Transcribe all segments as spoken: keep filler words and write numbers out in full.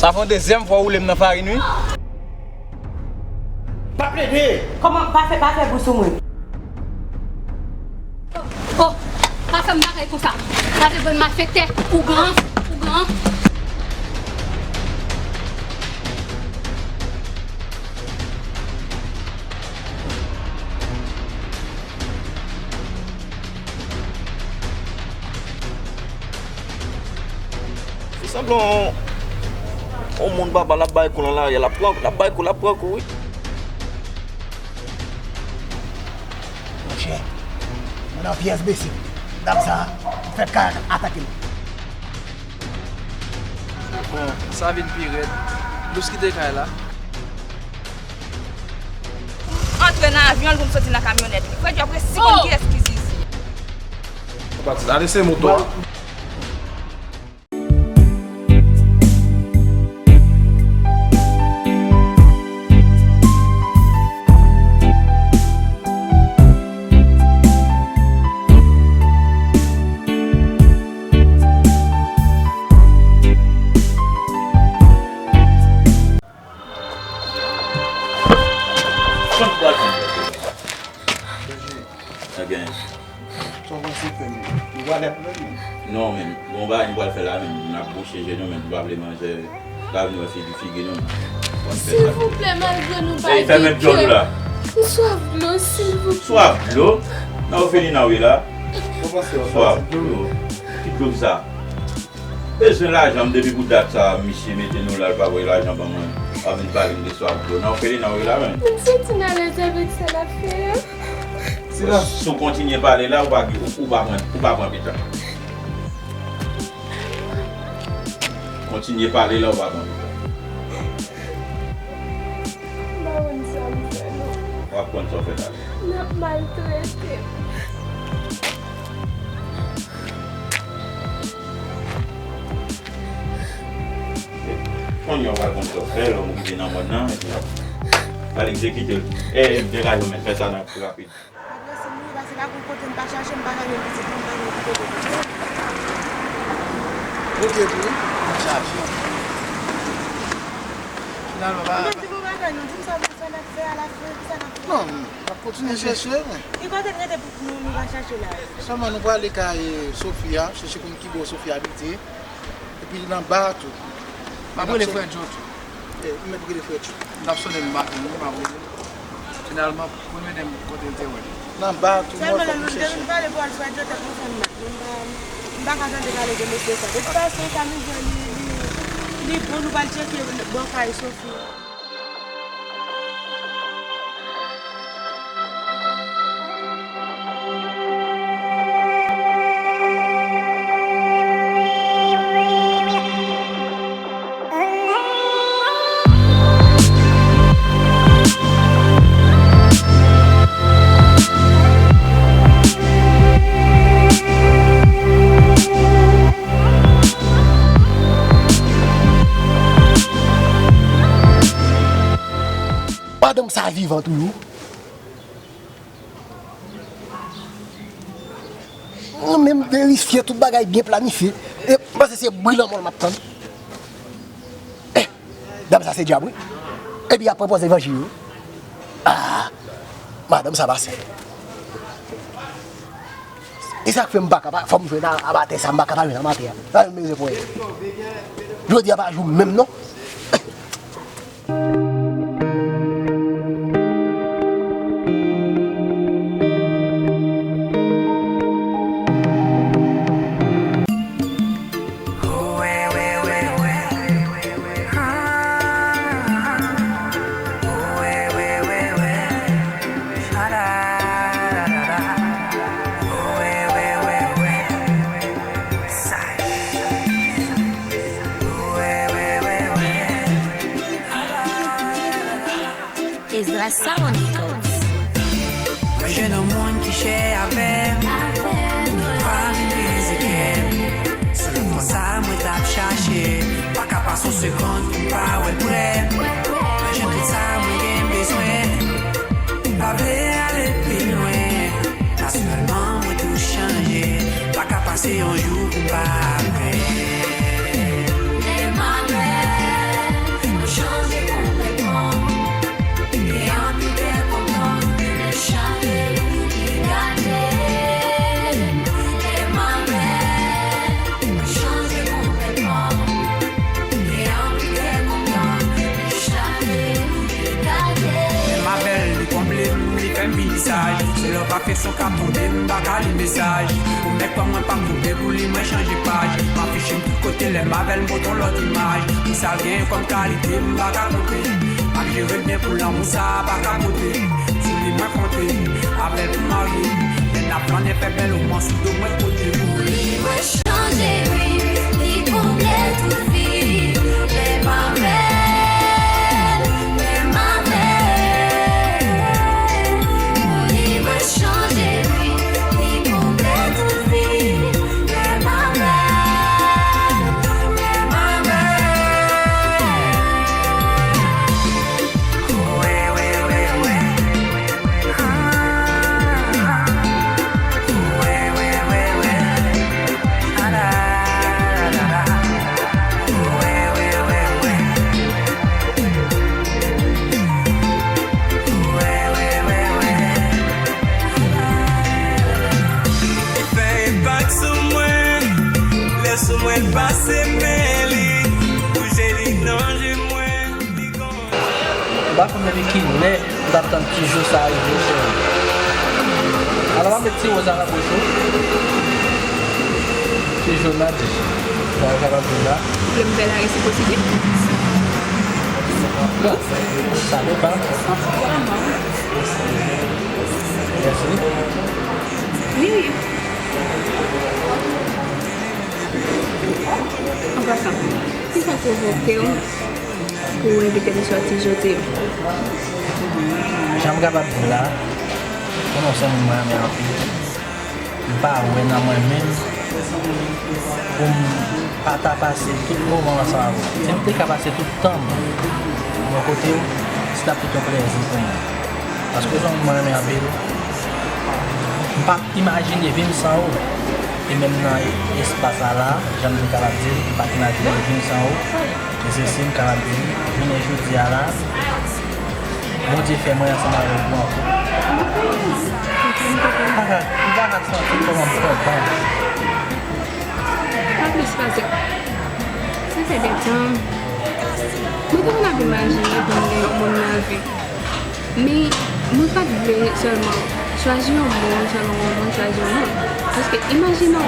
Sa fè yon dezyèm fwa w woule m nan farin, wi. Pa plede! Kòman? Pa fè, pa fè bri sou mwen. Oh, pa fè m bagay konsa. Pa fè ban malfektè, ougan, ougan. Fè sanblan yon moun baba l ap bay kou nan lari a, l ap pran, l ap bay kou, l ap pran kou, wi. Monchè, mwen nan pyès bese. Dam sa a fèk ka atake m. Bon, sa vin pi rèd. Lous kite kay la. Antre nan avyon l pou m soti nan kamyonèt li. Frè Djòb resi konn kiyès ki Zizi. Batis, ale se moto a. Sa w panse fè menm? Nou pral ap menm? Non, menm. Gon bagay nou pral fè la, menm. N ap bouche je nou, menm. Nou pa vle manje la, nou wè figi, figi nou. Silvouplè, malgre nou bay de kè. Fèmen djòl ou la. M swaf dlo, silvouplè. Swaf dlo? Nan òfelina w ye la. Swaf dlo. Ki dlo ki sa? Bezwen lajan m depi pou dat sa, misye mete nou la, l pa voye lajan ban mwen. W ap vin pale m de swaf dlo. Nan òfelina w ye la, menm. M santi m alèz avèk sa l ap fè a. Silans. Si w kontinye pale la, ou pa, ou, ou pa pran, ou pa pran pita. Kontinye pale la, ou pa pran pita. M pa konn sa m fè, non. W ap konn sa w fè la. N ap maltrete m. Kounye a w pral konn sa w fè, lè w rive nan mòn nan, epi w pral egzekite l. E, degaje w, men fè sa nan pi rapid. Apre si m rive pase pa gon kote m pa chache, m pa ka jwenn pitit mwen, m pa jwenn ki kote pou m. Ok, tou, m chache. Finalman, pa. Mwen di m yon bagay, non, di m sa, sa n ap fè a la fen, ki sa n ap fè? Non, n ap kontinye chèche, men. Ki kote n rete pou nou, nou va chache la? Sèlman nou prale kay Sofia, chèche konn ki bò Sofia abite. Epi nan ba a tou. M ap rele frè Djo tou. E, m ap rele frè Djo. M t ap sonnen l maten, m ap rele l. Finalman, pou nou ede m kote l te wè l. Nan ba a tou, m wè fòk nou chèche. Sèlman lè nou te vin pale pou al frè Djo, tèt nou fè m mal. Mwen m pa, m pa ka tande pale de mesye sa. De tout fason, sa nou jwenn li, li, li bon, nou pral tcheke bò kay Sofi. Madanm sa vivan toujou. Mwen menm verifye tout bagay byen planifye. E m panse se bri lanmò l m ap tann. Eh, dam sa se dyab wi. Epi y ap pran pòz levanjil wi. Ah, madanm sa pase. E sa k fè m pa ka pa, fò m jwenn a, a batè sa, m pa ka pa jwenn a batè a. Sa yon mezon pou jodi a pa jou m menm non. Ezra Sound Thoughts. Mwen jwenn yon moun ki chè avè m, pa vin brize kè m. Se lòt sa mwen t ap chache, pa ka pase yon segonn pou m pa wè l prè m. Mwen jwenn tout sa mwen gen bezwen, m pa vle ale pi lwen. Natirèlman mwen tou chanje, pa ka pase yon jou pou m pa apre. Emmanuel. Visaj, se lè w pa fè son k ap tonbe, m pa ka li mesaj. Ou mèt kò mwen pa m tonbe pou li, mwen chanje paj. M afiche m tout kote, lè m avè l, m pote yon lòt imaj. Pou sa l genyen kòm kalite, m pa ka konte. M ap jere l byen pou lanmou sa a pa ka pote. Sou li mwen konte, avè l pou marye. Lè n ap flannen fè bèl, omwen sou do mwen pote pou li. Mwen chanje wi, li konble tout vi. Lè m avè l, lè m avè l. Pou li mwen chanje wi, li konble tout vi. Lè m avè l, lè m avè l. Li fè enpak sou mwen, lè sou mwen l pase men li, bouje li nan je mwen, li gon. M pa konn depi kilè m t ap tann ti jou sa a rive, cheri. Alò, m ap met ti woz la nan bouch ou. Ti jou nan di. Sa yo kapab di la. Ou vle m fè la resiprosite? Bon, sa depann. Mèsi. Wi, wi. An pasan, kisa pwovoke w pou w envite m sou aktivite yo? Jan m kapab di la, konnen w se yon moun mwen renmen anpil. M pa wè nan mwen menm pou m pa ta pase tout moman ansanm avè w. Si m te ka pase tout tan m bò kote w, se t ap tout yon plèzi pou mwen. Paske w se yon moun mwen renmen anpil. M pa t imajine vi m san ou. E menm nan espas sa la, jan m te kapab di l, m pa t imajine vi m san ou. E se si m kapab di, jounen jodi a la, Bondye fè mwen ansanm avèk ou ankò. M pa ka, m pa ka santi kòman m kontan. Pa plis pase. Sa fè de tan. Mwen te konn ap imajine pou m gen yon moun nan vi. Men, mwen pa t vle sèlman chwazi yon moun, sèlman yon moun, chwazi yon moun. Paske, imajine w,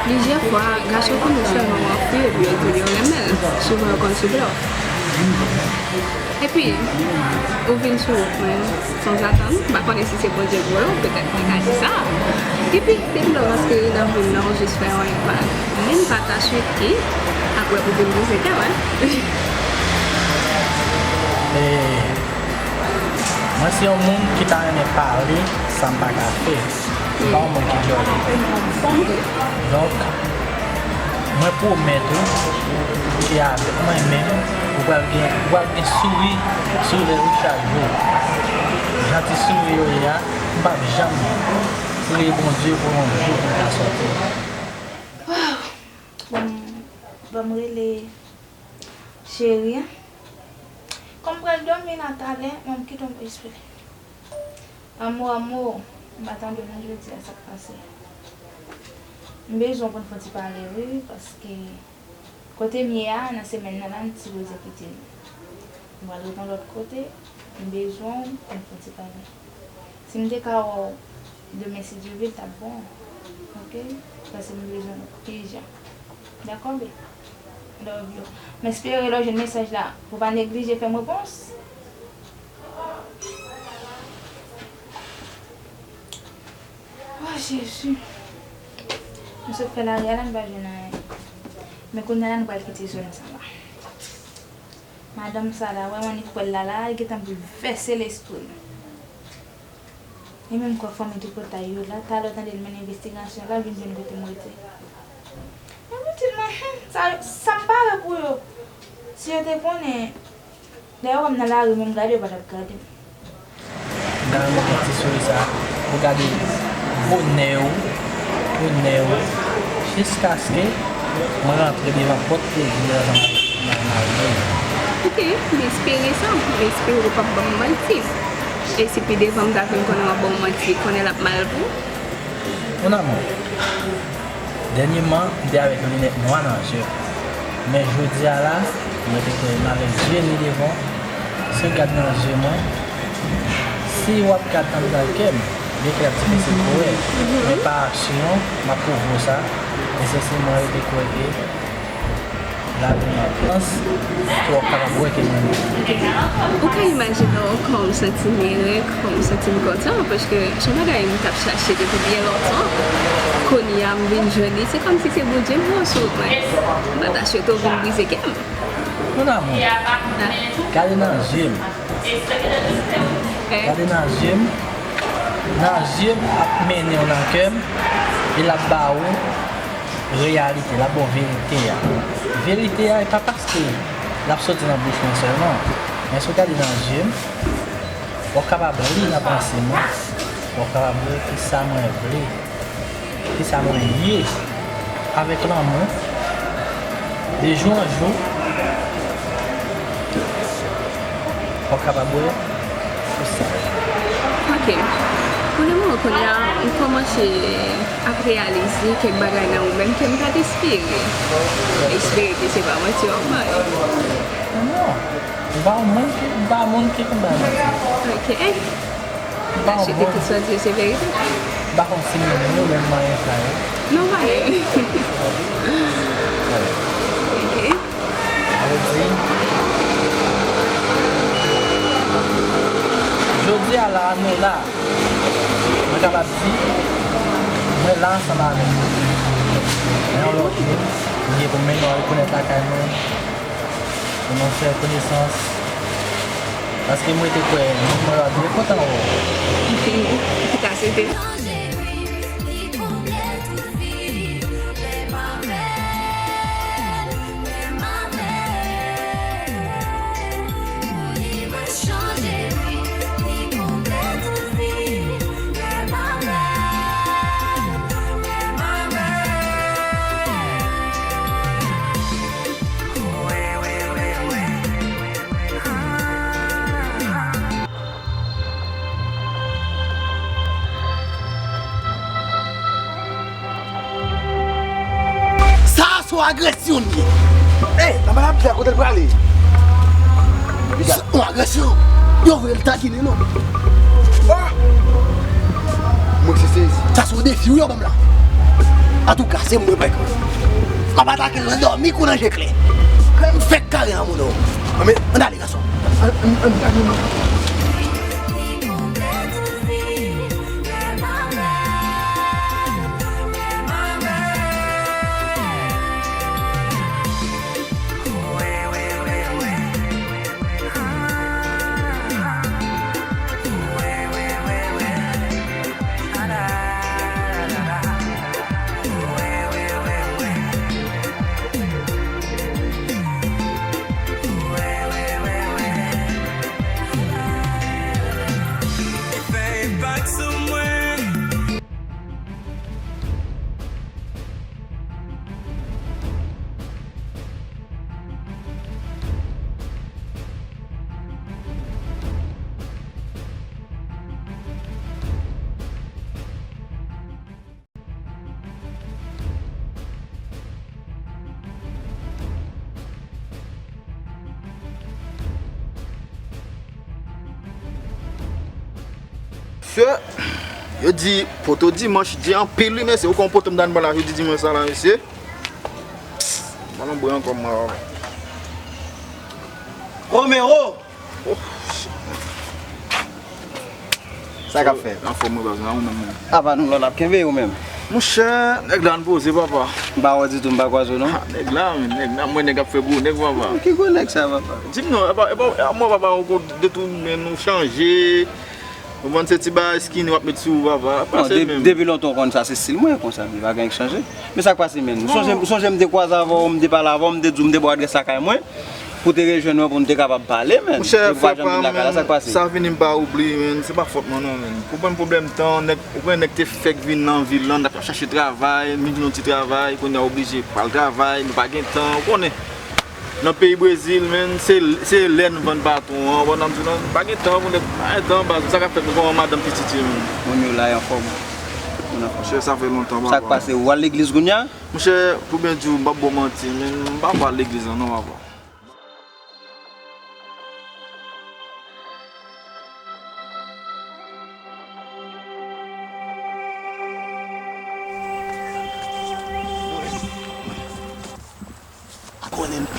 plizyè fwa, gason konn wè sèlman yon fi, epi yo di yo renmen l. Souvan, yo konn sou blòf. Epi, ou vin sou wout mwen, sanzatann, m pa konnen si se Bondye k voye w, petèt mwen ka di sa. Epi, depi lè w rantre nan vil lan, ou jis fè yon enpak. Men m pa ta swete, apre ou vin brize kè mwen. E, mwen se yon moun ki ta renmen pale sa m pa ka fè. Se pa yon moun ki djòle. Donk, mwen pwomèt ou ke avèk mwen menm, ou pral gen, ou pral gen souri sou lèv ou chak jou. Jan ti souri yo ye a, m p ap janm priye Bondye pou yon jou pou m ka sòti. Waw! Bon, ban m rele cheri an. Kòm m pral dòmi la talè, mwen m kite w m respire. Anmou, anmou, m pa tande w nan jodi a, sa k pase? M bezwen w pou n fè yon ti pale, wi, paske kote m ye a, nan semèn nan la, m sipoze kite l. M pral ret yon lòt kote, m bezwen w pou n fè yon ti pale. Si m te ka wè w demen, si Dye vle, l t ap bon, oke? Paske m bezwen w pi jan. Dakò, babe? Love you. M espere lè w jwenn mesaj la, pou w pa neglije fè m repons. Oh, Jezi. M sot fè lari a la, m pa jwenn anyen. Men kounye a la, nou pral kite zòn sa la. Madanm sa la, wè mannik pwèl la la, li gentan boulvèse lespri m. E menm kò fanmi tripotay yo la, talè w tande l mennen envestigasyon la, vin jwenn kote m rete. Men m di l, mwen, hmm, sa, sa m pare pou yo. Si yo te konnen, lè yo wè m nan lari, menm gade yo pa t ap gade m. M ta renmen gen ti souri sa pou gade bonè w, bonè w, jiskaske mwen rantre devan pòt legliz la ansanm avèk mari m. Oke, m espere sa, m espere w p ap ban m manti. E si pi devan m ta vin konnen w ap ban m manti, konnen l ap mal pou ou? Mon amour, dènyèman, m te avèk yon linèt nwa nan je m. Men jodi a la, mwen te kwè m avèk je ni devan, si w gad nan je mwen, si Si w ap gad anndan kè m, byen ke l ap difisil pou wè, men pa aksyon, m ap pwouve w sa, men se si mwen rete kwè ke lavi nan chans, ke w ap kapab wè ke mwen menm. Ou ka imajine w kòman m santi m ere, kòman m santi m kontan, paske se yon bagay m t ap chache depi byen lontan. Kounye a m vin jwenn li, se kòmsi se Bondye m voye sou mwen. M pa ta swete w vin brize kè m. Mon amour, gade nan je m. Gade nan je m. Nan je m ap mennen w nan kè m. E l ap ba ou reyalite, l ap ba w verite a. Verite a, e pa paske l ap soti nan bouch mwen sèlman. Men si w gade nan je m, w ap kapab li nan panse mwen. W ap kapab wè kisa mwen vle. Kisa mwen ye avèk lanmou, de jou an jou, w ap kapab wè pou sa. Ok. Pou le moman kounye a, m kòmanse ap reyalize kèk bagay nan ou menm ke m pa t espere. M espere ke se pa manti w ap bay. Non. M pa yon moun ki, m pa yon moun ki konn bay manti. Ok. M pa yon moun. Achte ke tout sa w di yo se verite? M pa konn si m renmen ou menm manyen sa yo. Non, pa renmen. Ok. Sa vle di, jodi a la, nou la. Mwen kapab di, mwen la ansanm avèk ou. Men yon lòt jou, m gen pou m mennen w al rekonèt lakay mwen. Pou nou fè konesans. Paske mwen te kwè moun mwen yo ap byen kontan wè w. Fini. Li ta swete. Sa a se yon agresyon li ye. Ey, nan maladi a kote l prale? Se yon agresyon. Yo vle l takine nou. Oh! Mwen se sezi. Sa se yon defi wi yo ban m la. Antouka, se mwen pèk. M ap atake l nan dòmi kou nan je klè. M fèk kare nan moun yo. Ann ale gason. Ann, ann, ann, ann, ann. Mesye, yo di poto dimanch di anpil wi mesye. Ou konn poto m ta nan ban la jodi dimanch sa la mesye. Ban m bwè ankò mwen. Romero! Oh, shit. Sa k ap fèt? Anfòm wi baz, ou menm? Apa nou lò l ap kenbe ou menm? Monchè, nèg la n poze papa. M pa wè ditou, m pa kwaze w non. Ah, nèg la, men, nèg la, mwen nèg ap fè gwo nèg papa. Ki gwo nèg sa papa? Di m non, epa, epa, mwen papa ou konn detounen nou chanje. Ou konprann se ti bagay skinny w ap met sou ou papa. Bon, pase de, menm. Depi lontan w konn sa, se stil mwen konsa, li pa gen anyen k chanje. Men sa k pase menm? Ou sonje, ou sonje m te kwaze avè w, m te pale avè w, m te di w m te ba w adrès lakay mwen. Pou te rejwenn mwen pou n te kapab pale, menn. Monchè, frè pa m, menn, sa vini m pa oubli, menn, se pa fòt mwen non, menn. Ou konn pwoblèm tan, nèg, ou konn nèg te fèk vin nan vil lan, n t ap chache travay, m vin jwenn yon ti travay, kounye a oblije pral travay, nou pa gen tan, ou konnen. Nan peyi Brezil, menn, se, se lè n vann patwon an, ou konn sa m di w lan, pa gen tan pou nèg, pa gen tan, baz, sa k ap fèt, nou konn madanm pitit yo, menn. Moun yo la, yo anfòm. Moun anfòm. Monchè, sa fè lontan, papa. Sa k pase, ou al legliz kounye a? Monchè, pou byen di w, m p ap ba w manti, menn, m pa pral legliz lan non, papa.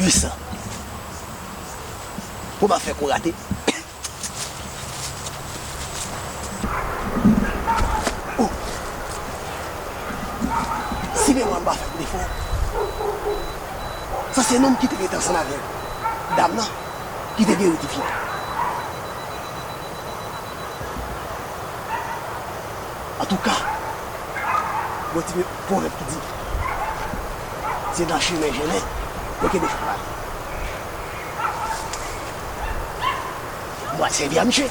Puisan. Pou m ap fè kou rate. Oh. Si memwa m pa fè m defo, sa se nonm ki te rete ansanm avèk dam nan ki te geri tifi a. Antouka, gon ti pwovèb ki di, se nan chimen jennen yo kenbe fatra. Mwen sèvi a misye.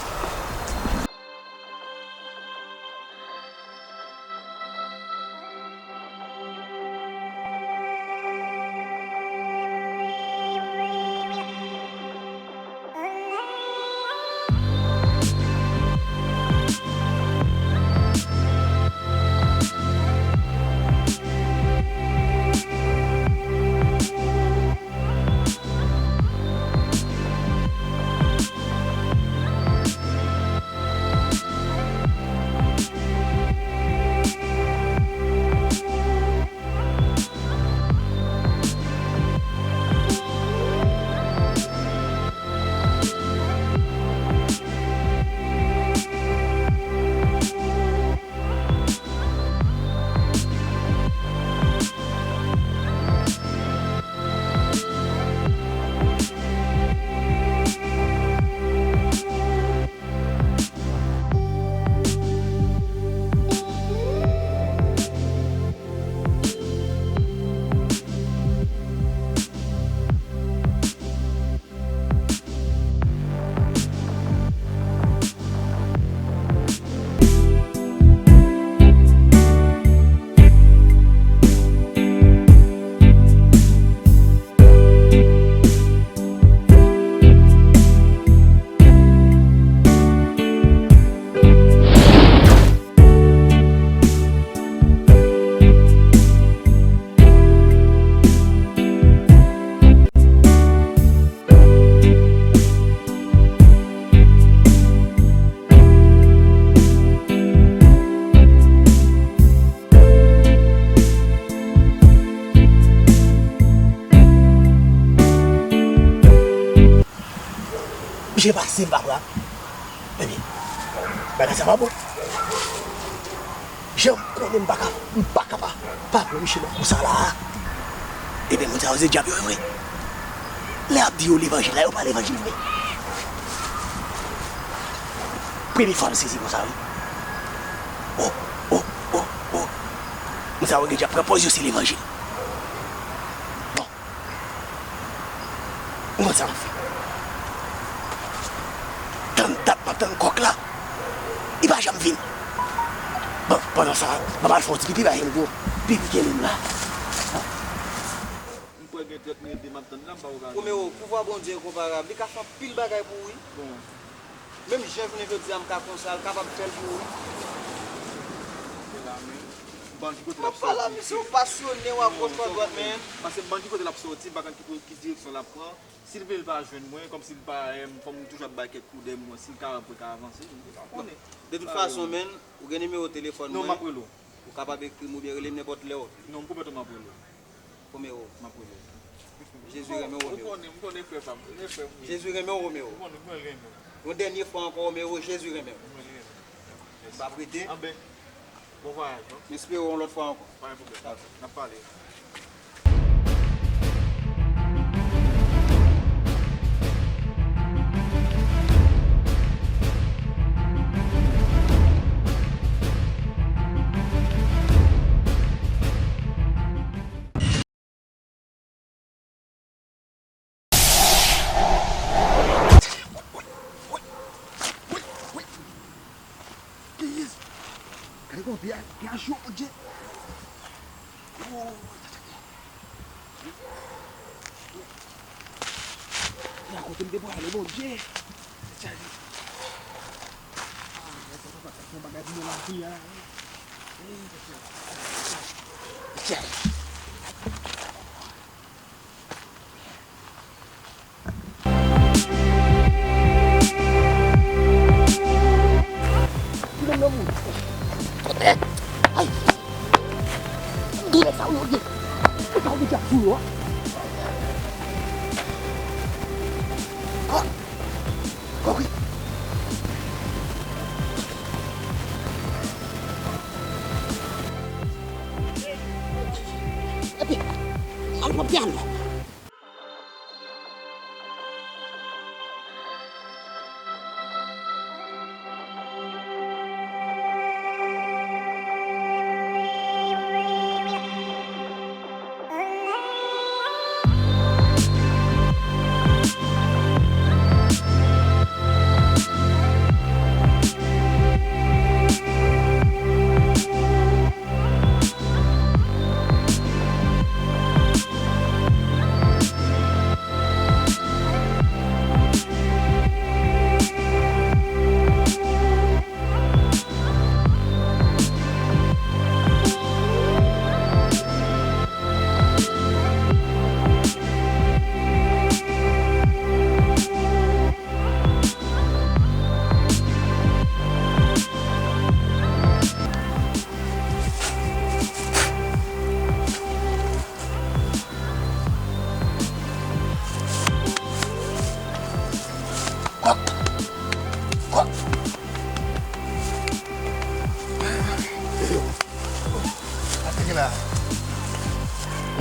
Misye pase m pa pran. Ebyen, bagay sa pa bon. Jan m konnen m pa ka, m pa ka pa, pa pran misye nan kou sa la a. Ebyen, moun sa yo se dyab yo ye vre. Lè y ap di yo levanjil la, yo pa levanjil vre. Premye fwa m sezi konsa wi. Oh, oh, oh, oh. Moun sa yo gen dyab pran pòz yo se levanjil. Bon. M konn sa m ap fè. Tann dat m ap tann kòk la, li pa janm vin. Bon, pandan sa, ban m al fè yon ti pipi, bay m gwo pipi kenbe m la. M kwè gen trant minit de m ap tann la, m pa wè ka. Romero, pouvwa Bondye enkonparab, li ka fè anpil bagay pou ou wi. Bon. Menm jan jounen jodi a m ka konsa, l kapab fè l pou ou wi. Se la menm. Ban ki kote l ap soti. Pale a misye, w pasyone, w a goch, w a dwat, men. Paske ban ki kote l ap soti, m pa konn ki, ki direksyon l ap pran. Si l vle l pa jwenn mwen, kòmsi l pa, em, kòm m toujou ap bay kèk kou dèyè mwen, si l ka rantre, ka avanse, m pa konnen. De tout fason, men, ou gen nimewo telefòn mwen. Non, m ap rele w. Ou kapab ekri m oubyen rele m nenpòt lè w vle. Non, m pwomèt ou m ap rele w. Romero. M ap rele w. Jezi renmen w, Romero. Ou konnen, m konnen frè pa m, ou konnen frè m ye. Jezi renmen w, Romero. Ou konnen, ou konnen l renmen w. Yon dènye fwa ankò, Romero, Jezi renmen w. M konnen l renmen w. Mèsi. M ap rete. Anben, bon vwayaj, non? M espere w yon lòt fwa ankò. Pa gen pwoblèm. Dakò. N ap pale. Gade kòman pye a cho, Bondye. Nan kote m te prale, Bondye. Tchale. Ah, sa papa sa fè yon bagay pou mwen la, kounye a la. Tchale. Ay! Doulè sa yo ye. Ou pa oblije ap sou yo. Damn!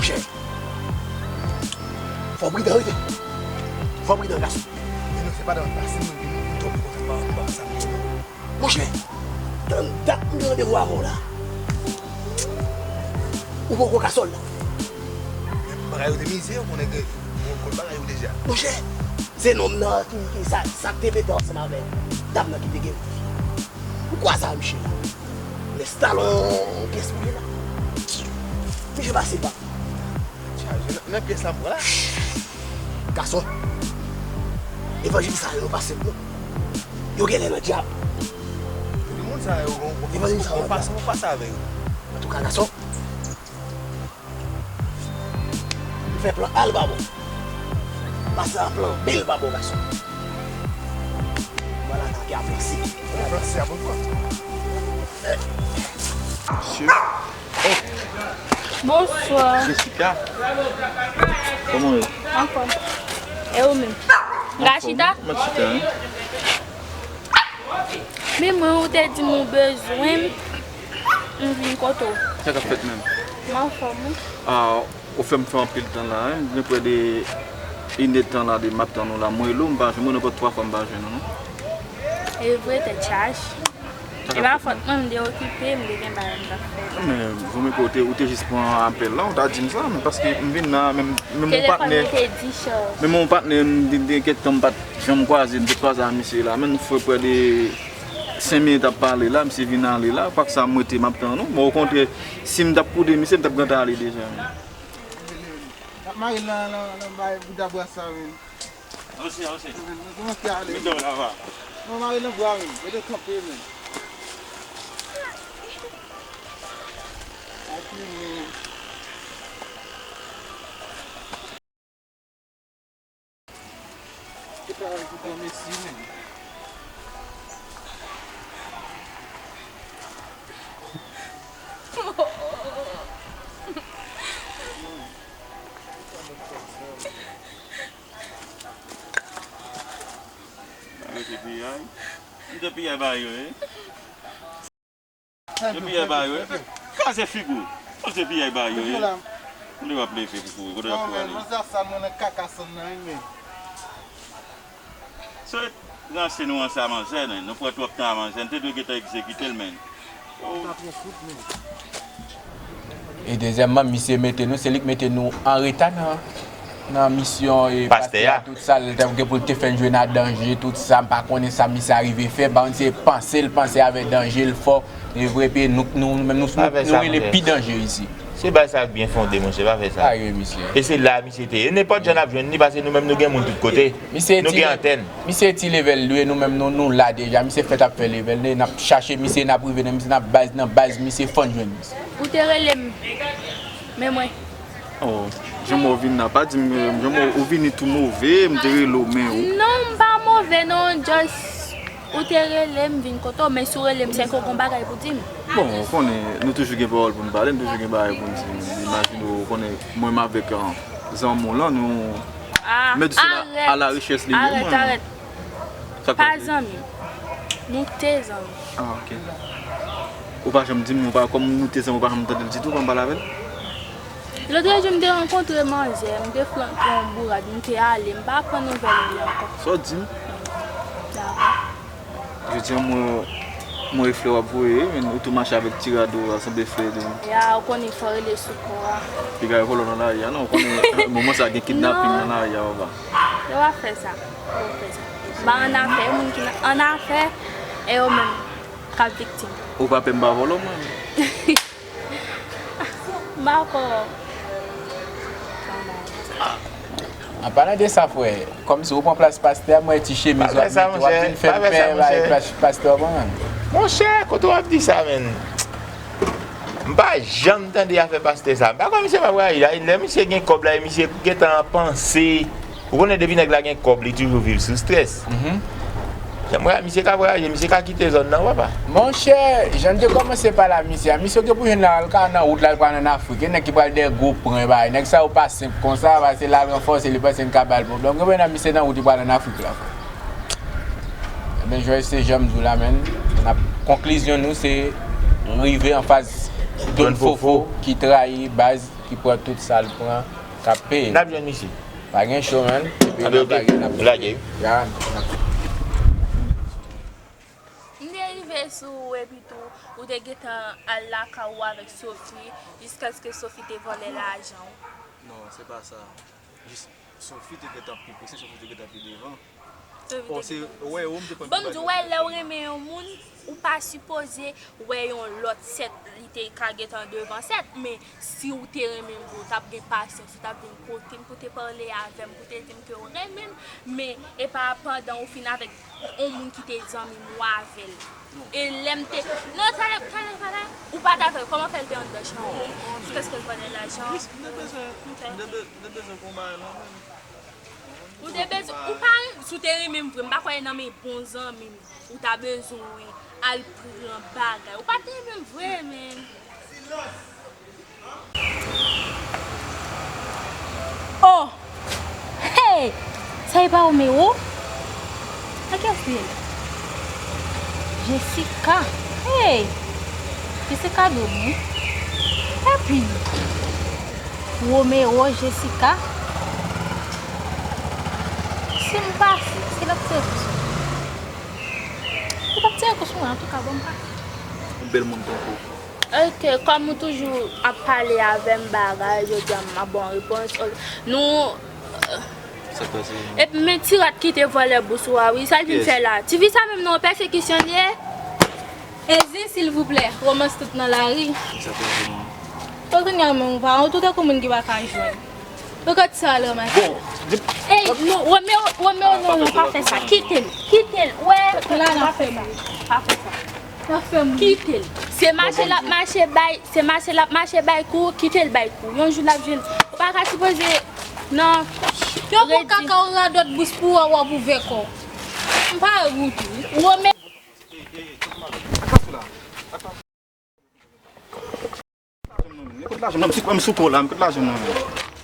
Monchè, fò w pridan wi. Fò w pridan, gason. E non, se pa nan pase mwen vin tonbe konsa, pa, pa sa m ye non. Monchè, tann dat m gen randevou avè w la. Ou poko ka sòl la. Men bagay yo te mize, ou konnen ke bon, kòl bagay yo deja. Monchè, se nonm nan ki, ki sa, sa k te mete ansanm avè dam nan ki te gen fi. Ou kwaze a misye la. Lè stalon pyès pou li la. Misye pase pa. Chaje nan, nan pyès la m pran la. Gason. Evanjelis sa yo pa senp non. Yo genlè nan dyab. Tout moun sa yo gon gon fason, gon fason pou pase avè yo. Antouka gason. M fè plan A l pa bon. Pase a plan B l pa bon gason. Vwala nan ki a plan C. Plan C a bon kwa? Mesye. Bonswa. Jessica. Kòman w ye? Anfòm. E ou menm? Anfòm. Rachita? Mwen chita, wi. Men mwen, ou te di m ou bezwen m, m vin kote w. Sa k ap fèt menm? M anfòm, wi. Ah, ou fè m fè anpil tan la, wi. M gen prè de inèdtan la de m ap tann ou la. M rele w, m pa jwenn ou, nenpòt twa fwa m pa jwenn ou, non. E vre, tèt chaje. E pa fòt mwen, m te okipe, m te gen bagay m t ap fè. Men, Vomiko, ou te, ou te jis pran apèl la, ou ta di m sa, men paske m vin la, men, men mon patnè, men mon patnè, m te, te gen kèk tan m pa t janm kwaze, m te kwaze a misye la, men nou fè prè de senk minit ap pale la, misye vin ale la, pa sa m rete, m ap tann ou. Bon, okontrè, si m t ap koute misye, m t ap gentan ale deja. N ap mare nan, nan, nan bay bouda bwa sa, men. Anse, anse. Kòman ki ale? Mete w lava. Non, mare nan bwa, men. Mete kanpe, men. Aki, men. Ki travay ki pran mesi, men. Arete piyay. M te piyay ba yo, wi. M te piyay ba yo, wi. Kraze figi w. M te piyay ba yo, wi. Kote w ap leve pou kouri? Kote w ap kouri ale? Non, men, manzè sa mwen nan kaka sann nan, wi, men. Sot ranse nou ranse a manzè, men. Nou pran twòp tan a manzè. Nou te dwe gentan egzekite l, men. Sa twò kout, men. E dezyèmman, misye mete nou, se li k mete nou an reta nan, nan misyon e pastè a, tout sa, l te gen pou l te fè n jwenn a danje, tout sa, m pa konnen sa misye arive fè, pa konn se panse l panse avè danje l fò, e vre, epi nou, nou, nou menm, nou, nou, nou rele pi danje isi. Se bagay sa k byen fonde, monchè, pa fè sa. Sa ye, misye. E se la misye te ye. Nenpòt jan n ap jwenn li, paske nou menm nou gen moun tout kote. Nou gen antèn. Misye ti level li, nou menm nou, nou la deja. Misye fèt ap fè level li, n ap chache misye, n ap rive nan misye, n ap baz nan baz misye, fò n jwenn misye. Ou te rele m, men mwen. Oh, jan mwen vin la, pa di m, jan mwen ou vini tou move, m te rele w, men ou. Non, m pa move, non, just ou te rele m vin kote w, men si w rele m, se ke w gon bagay pou di m. Bon, ou konnen, nou toujou gen pawòl pou n pale, nou toujou gen bagay pou n di. Imajine w, ou konnen, mwen m avèk, ah, zanmi w lan, nou, men di se la, a la richès li ye, mwen. Arèt, arèt. Pa zanmi. Nou te zanmi. Ah, ok. Ou pa janm di m, ou pa, kòm nou te zanmi, ou pa janm tande l ditou, kòm pale avè l? Lòt jou m te rankontre manzè, m te flanke yon bourad, m te ale, m pa pran nouvèl li ankò. Sa w di m? Dakò. Jodi a, mwen, mwen e flè w ap voye, men ou tou mache avèk ti rad ou a, sanble flè tou. Ya, ou konnen fò rele sou kò a. Piga yo vòlò nan lari a, non, ou konnen moman sa gen kidnapin nan lari a, papa. Yo pa fè sa. Yo pa fè sa. M pa annafè, moun ki annafè, e yo menm k ap viktim. Ou pa pè m pa vòlò, mwen. M pa kwè. An palan de sa, frè, kòmsi ou pran plas pastè a, m wè ti chemiz w ap mete, w ap vin fè m pè bay plas pastè a, mwen. Monchè, kote w ap di sa, menn? M pa janm tande afè pastè sa. M pa kwè misye pa voyaje la. Lè misye gen kòb la, e misye gentan panse. Ou konnen depi nèg la gen kòb, li toujou viv sou strès. Jan m wè a, misye ka voyaje, misye ka kite zòn nan, papa. Monchè, jan n te kòmanse pale a misye a, misye gen pou jwenn la, l ka nan wout la, l pral ann Afrik. E nèg ki pral dèyè gwo pran e bagay. Nèg sa yo pa senp konsa, pase l al ranfòse, li panse n ka ba l pwoblèm. Gen pou jwenn misye nan wout, li pral ann Afrik la, frè. Ebyen, Jòj, se jan m di w la, menn. N ap, konklizyon nou, se rive anfas Don Fofo ki trayi baz, ki pran tout sa l pran, k ap peye. N ap jwenn misye. Pa gen cho, menn. Epi n ap lage, n ap lage. Ya, n ap. M te rive sou ou, epi tou, ou te gentan al lakay ou avèk Sophie, jiskaske Sophie te vòlè lajan w. Non, se pa sa. Jis, Sophie te gentan pi prese, Sophie te gentan pi devan. Sophie te gentan pi prese. Bon, m di w, wè, lè w renmen yon moun, ou pa sipoze wè yon lòt sèt, li te ka gentan devan sèt, men si w te renmen m vre, w t ap gen pasyans, ou t ap vin kote m pou te pale avè m, pou te di m ke w renmen m, men e pa pandan ou fin avèk yon moun ki te zanmi m ou avè l. E lè m te, non, talè, talè, talè, ou pa t avè l, kòman fè l te anndan chanm ou? Jiskaske l vòlè lajan. Jis, m te bezwen, m te be-, m te bezwen konbay la, menm. Ou te bezwen, ou pa, si w te renmen m vre, m pa kwè nan men bon zanmi m, ou ta bezwen al pran bagay. Ou pa t renmen m vre, menn. Oh! Hey! Sa e pa Romero? A kiyès li ye? Jessica. Hey! Jessica dòmi. Epi, Romero, Jessica. Si m pase, si l ap tire kou sou mwen. Li p ap tire kou sou mwen, antouka, ban m pase. Yon bèl moun tankou w. Ok, kòm ou toujou ap pale avè m bagay, jodi a m ap ba w repons. Ok. Nou, epi men ti rat ki te vòlè bous ou a, wi, sa l vin fè la? Ti fi sa menm nan yon pèsekisyon li ye? Ezi, silvouplè, romans tout nan lari. Sa te di mwen. Ou kounye a menm, ou pa, ou tou tankou moun ki pa ka jwenn. Ou gad sa l ranmase. Bon, di- Ey, non, Romeo, Romeo, non, non, pa fè sa. Kite l, kite l. Wè, la, n ap fè m ri. Pa fè sa. N ap fè m ri. Kite l. Se mache l ap mache bay, se mache l ap mache bay kou, kite l bay kou. Yon jou l ap jwenn. Ou pa ka sipoze, non. Yo pou kaka ou radòt bous pou wè w ap ouvè kò w. M pa wè w tou. Romeo. Ey, ey, ey, kote lajan m nan, men? Kote lajan m nan, men? M sou kò la, men kote lajan m nan, men?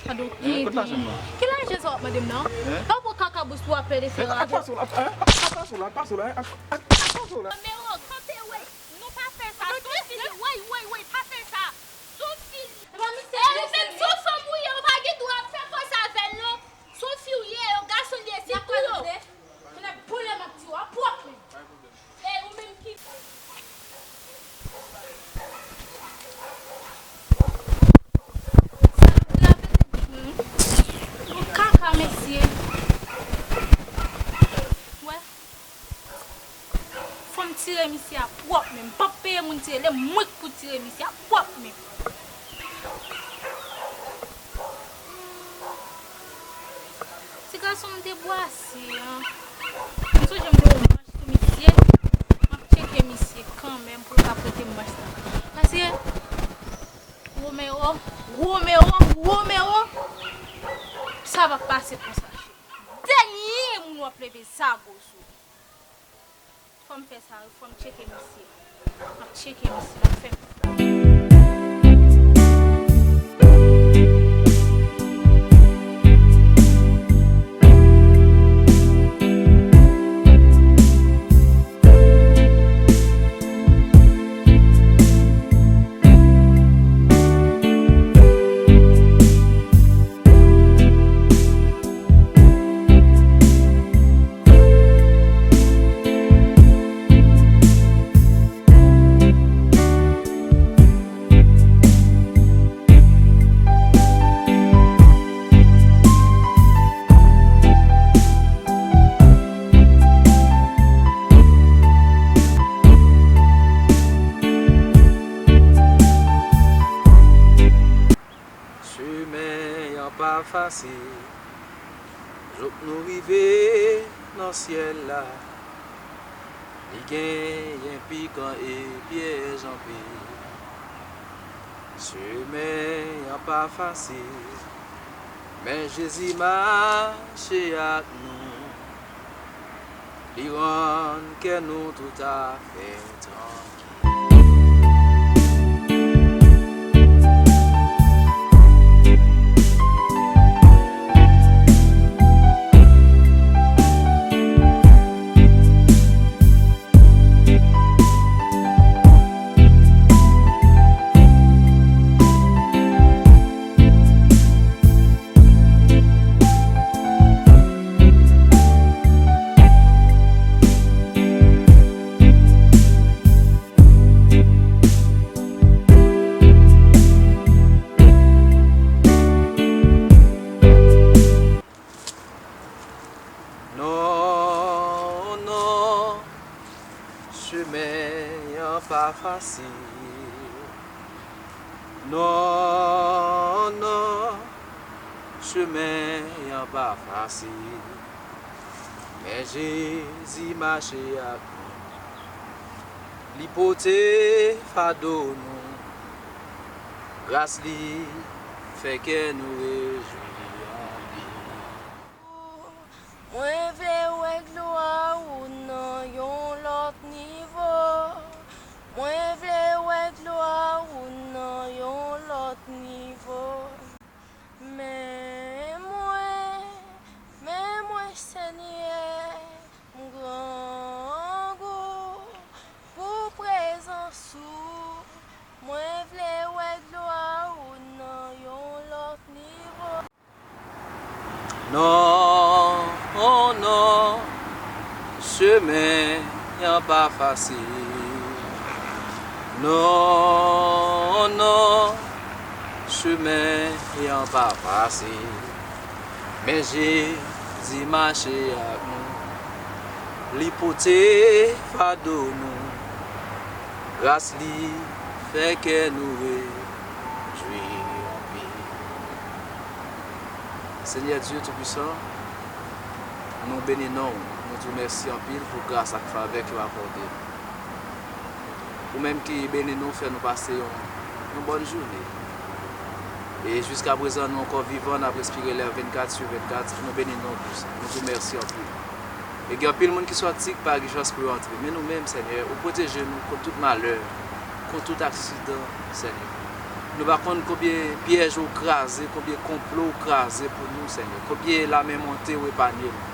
Kote lajan m nan? Ki lajan sa w ap mande m nan? Hein? Pa pran kaka bous pou w ap plede fè radyo. Ak pase w la, ak pase w la, ak pase w la, ak pase w la. Romero, kanpe, wè. Non, pa fè sa. Sophie, wè, wè, wè, pa fè sa. Sophie. Ey, ou menm, se yon fanm ou ye, ou pa gen dwa ap fè konsa avè l, non. Sophie ou ye, yon gason li ye, se tou yo. Kounya boule m ap di w a pwòp menm. E ou menm ki. Ou kaka, mesye. Wè. Fò m tire misye a pwòp menm. M p ap peye moun tire l, e mwen k pou tire misye a pwòp menm. Ti gason m te bwase an. M sonje m te wè yon manch sou misye. M ap tcheke misye kanmenm pou l ka pote m manch la. Paske Romero, Romero, Romero, sa p ap pase konsa. Dènye moun w ap leve zago sou. Fò m fè sa, wi, fò m tcheke misye. M ap tcheke misye, m ap fè m. pa fasil. Jouk nou rive nan syèl la, li genyen pikan e pyèj anpil. Chemen an pa fasil, men Jezi mache ak nou. Li rann kè nou toutafè trankil. Non, non, chemen an pa fasil. Non, non, chemen an pa fasil. Men Jezi mache ak nou. Li pote fado nou. Gras li fè kè nou rejwi anpil. Mwen vle wè glwa ou nan yon lòt nivo. Mwen vle wè glwa ou nan yon lòt nivo. Men mwen, men mwen, Senyè, m grangou pou prezans ou. Mwen vle wè glwa ou nan yon lòt nivo. Non, non, chemen an pa fasil. Non, non, chemen an pa fasil. Men Jezi mache ak nou. Li pote fado nou. Gras li fè kè nou rejwi anpil. Senyè Dye Toupisan, nou beni non w, nou di w mèsi anpil pou gras ak favè ke w akòde nou. Ou menm ki beni nou, fè nou pase yon, yon bòn jounen. E jiskaprezan, nou ankò vivan, n ap respire lè vennkat sou vennkat, nou beni non w pou sa. Nou di w mèsi anpil. E gen anpil moun ki sòti, ki pa gen chans pou yo antre. Men nou menm, Senyè, ou pwoteje nou kont tout malè, kont tout aksidan, Senyè. Nou pa konn konbyen pyèj ou kraze, konbyen konplo ou kraze pou nou, Senyè. Konbyen lamen monte ou epanye nou.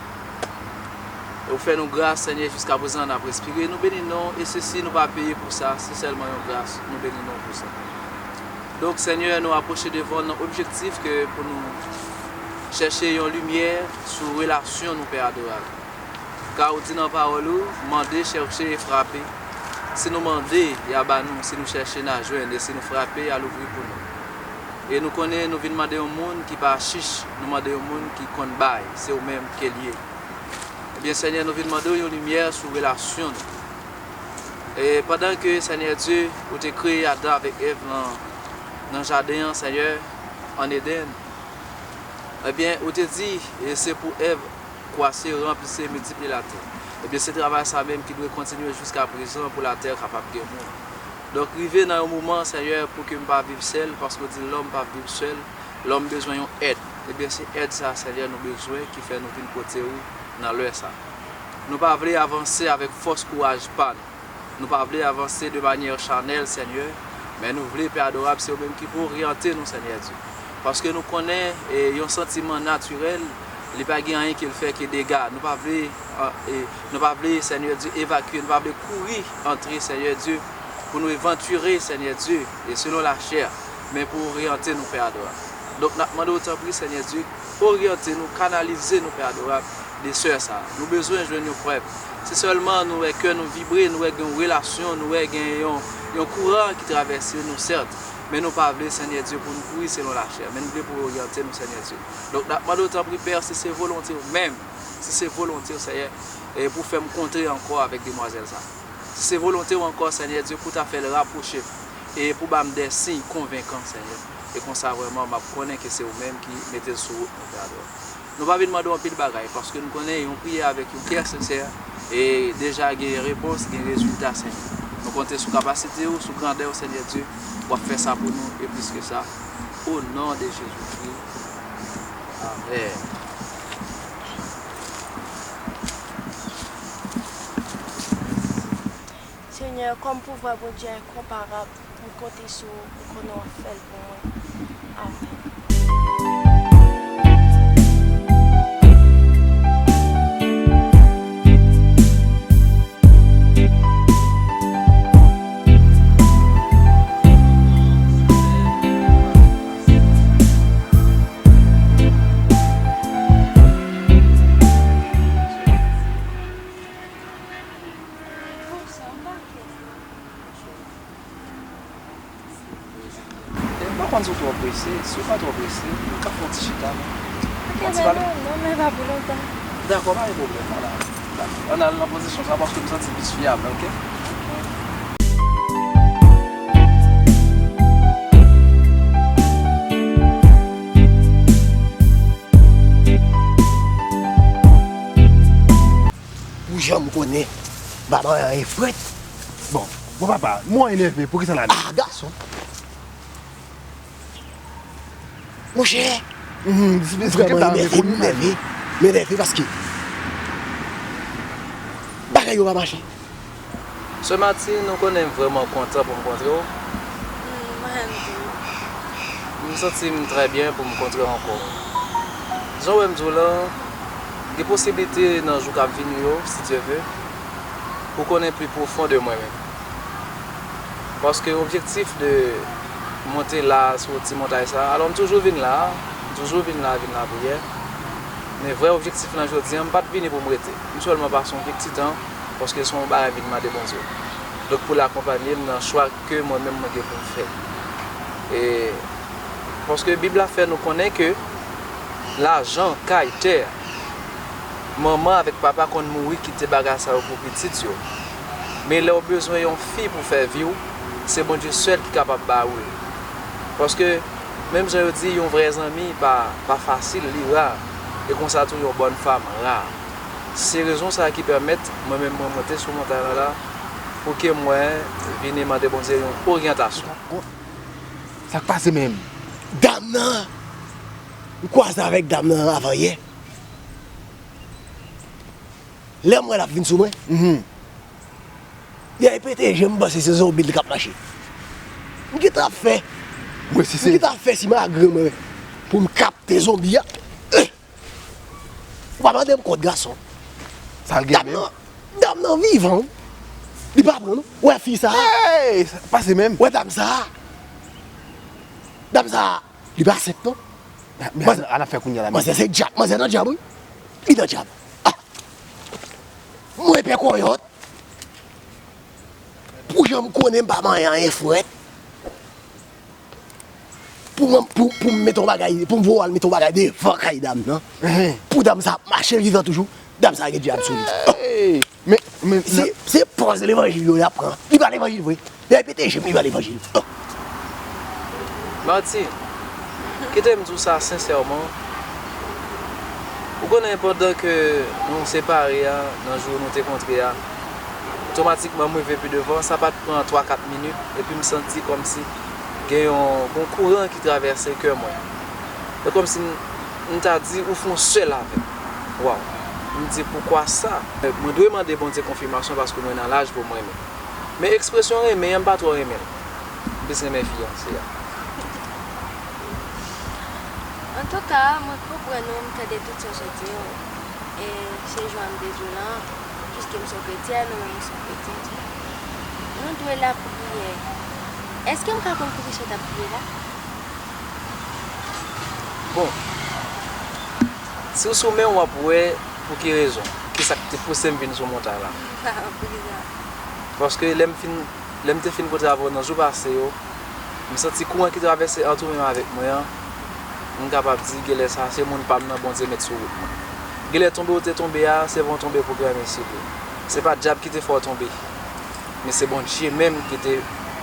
E ou fè nou gras, Senyè, jiskaprezan n ap respire. Nou beni non w, e sesi nou pa peye pou sa, se sèlman yon gras, nou beni non w pou sa. Donk, Senyè, nou apwoche devan w nan objektif ke pou nou chèche yon limyè sou relasyon nou, Pè adorab. Ka ou di nan pawòl ou, mande, chèche e frape. Si nou mande, y a ba nou, si nou chèche, n a jwenn, e si nou frape, y a louvri pou nou. E nou konnen nou vin mande yon moun ki pa chich, nou mande yon moun ki konn bay, se ou menm ke l ye. Ebyen, Senyè, nou vin mande w yon limyè sou relasyon nou. E pandan ke, Senyè Dye, ou te kreye Adan avèk Èv nan, nan jaden an, Senyè, ann Edenn, ebyen, ou te di, e se pou Èv kwase, ranplise, miltipliye latè. Ebyen, se travay sa menm ki dwe kontinye jiskaprezan pou latè kapab gen moun. Donk, rive nan yon moman, Senyè, pou ke m pa viv sèl, paske w di lòm p ap viv sèl, lòm bezwen yon èd. Ebyen, se èd sa, Senyè, nou bezwen, ki fè nou vin kote ou nan lè sa. Nou pa vle avanse avèk fòs kouraj pa nou. Nou pa vle avanse de manyè chanèl, Senyè, men nou vle, Pè adorab, se ou menm ki pou oryante nou, Senyè Dye. Paske nou konnen, e, yon santiman natirèl, li pa gen anyen ke l fè ke dega. Nou pa vle, a, e, nou pa vle, Senyè Dye, evakye, nou pa vle kouri antre, Senyè Dye, pou nou evantire, Senyè Dye, e selon lachè, men pou oryante nou, Pè adorab. Donk, n ap mande w, tanpri, Senyè Dye, oryante nou, kanalize nou, Pè adorab, de sè sa. Nou bezwen jwenn yon prèv. Si sèlman nou wè kè nou vibre, nou wè gen yon relasyon, nou wè gen yon, yon kouran ki travèse nou, sèt. Men nou pa vle, Senyè Dye, pou nou kouri selon lachè. Men nou vle pou w oryante nou, Senyè Dye. Donk, n ap mande w, tanpri, Pè, si se volonte w menm, si se volonte w, Senyè, e pou fè m kontre ankò avèk demwazèl sa. Si se volonte w ankò, Senyè Dye, pou w ta fè l rapwoche m. e pou ba m de siy konvenkan, Senyè. E konsa vrèman, m ap konnen ke se ou menm ki mete l sou wout mwen, Pè adoré. Nou pa vin mande w anpil bagay, paske nou konnen yon priyè avèk yon kè sensè, e deja gen repons, gen rezilta, Senyè. Nou konte sou kapasite w, sou grandè w, Senyè Dye, w ap fè sa pou nou, e plis ke sa, o non de Jezikri. Amèn. Senyè, kòm pouvwa Bondye a enkonparab, m konte sou ou, m konnen w ap fè l pou mwen. Amèn. E, m pa konn si w twò prese. Si w pa twò prese, nou ka fè yon ti chita, non? Ok, yon ti pale? Non, non, men pa pou lontan. Dakò, pa gen pwoblèm, ann al. Ann al nan pozisyon sa, paske m santi l plis fyab, ok? Pou jan m konnen, m pa bay anyen frèt. Bon, bon papa, mwen enève, pou ki sa l ale? Ah, gason. Monchè, mhm, m vrèman enève, m enève. M enève paske bagay yo pa mache. Sè Martine, ou konnen m vrèman kontan pou m kontre w. Hmm, mwen menm tou. M santi m trè byen pou m kontre w ankò. Jan w wè m di w lan, gen posiblite nan jou k ap vini yo, si Dye ve, pou w konnen pli pwofon de mwen menm. Paske objektif de monte la, sou ti montay sa, alò m toujou vin la, m toujou vin la, vin lapriyè. Men vrè objektif lan jodi an, m pa t vini pou m rete. M sèlman pase yon kèk ti tan, paske se yon bagay m vin mande Bondye. Donk, pou l akonpanye m nan chwa ke mwen menm mwen gen pou m fè. E, paske Bib la fè nou konnen ke lajan, kay, tè, manman avèk papa konn mouri kite bagay sa yo pou pitit yo. Men lè w bezwen yon fi pou fè vi w, se Bondye sèl ki kapab ba ou l. Paske, menm jan yo di, yon vrè zanmi pa, pa fasil, li ra. E konsa tou, yon bòn fanm ra. Se rezon sa a ki pèmèt mwen menm mwen monte sou montay lan la, pou ke mwen vini mande Bondye yon oryantasyon. Sa k pase menm? Dam nan, m kwaze avèk dam nan avan yè. Lè m wè l ap vin sou mwen, mhm, li al pete je m, m panse se zonbi l k ap mache. M gentan ap fè, m gentan ap fè simagri mwen pou m kapte zonbi a. Ou pa mande m kont, gason. Sa l gen menm? Dam nan, dam nan vivan, wi. Li pa pran, non. Wè fi sa a. Hey! Sa pase menm? Wè dam sa a. Dam sa a, li pa senp, non. Men manzè, al ap fè kounye a la, manzè se djab, manzè nan djab, wi. Li nan djab. Ah! Mwen pè kòyòt. Pou jan m konnen m pa manyen anyen frèt. Pou mwen, pou, pou m mete yon bagay, pou m voye al mete yon bagay devan kay dam nan. Ehe. Pou dam sa ap mache vivan toujou, dam sa gen dyab sou li. Hey! Men, men, se, se pòz levanjil yo y ap pran. Li pa levanjil vre. Li al pete je m, li pa levanjil. Oh. Martine, kite m di w sa sensèman. Ou konnen pandan ke nou separe a, nan jou nou te kontre a, otomatikman m rive pi devan, sa pa t pran twa kat minit, epi m santi kòmsi gen yon, yon kouran ki travèse kè mwen. E kòmsi m, m ta di ou fè yon sèl avè m. Waw. M di, poukwa sa? Mwen dwe mande Bondye konfimasyon paske mwen nan laj pou m renmen. Men ekspresyon renmen an, m pa twò renmen l. M plis renmen fiyanse a. Antouka, mwen konprann ou, m tande tout sa w sot di yo. E se jan m te di w lan, piske m se yon kretyen, nou menm nou se yon kretyen. Nou dwe lapriyè. Èske m ka konn poukisa w t ap priye la? Bon, si w sou men w, w ap wè pou ki rezon, ki sa k te pouse m vin sou montay la. Poukisa? Paske lè m fin, lè m te fin kontre avè w nan jou pase yo, m santi kouran ki travèse antre w menm avèk mwen an, m kapab di genlè sa se moun pa m nan Bondye met sou wout mwen. Genlè tonbe w te tonbe a, se pa yon tonbe pou granmesi vre. Se pa dyab ki te fè w tonbe. Men se Bondye menm ki te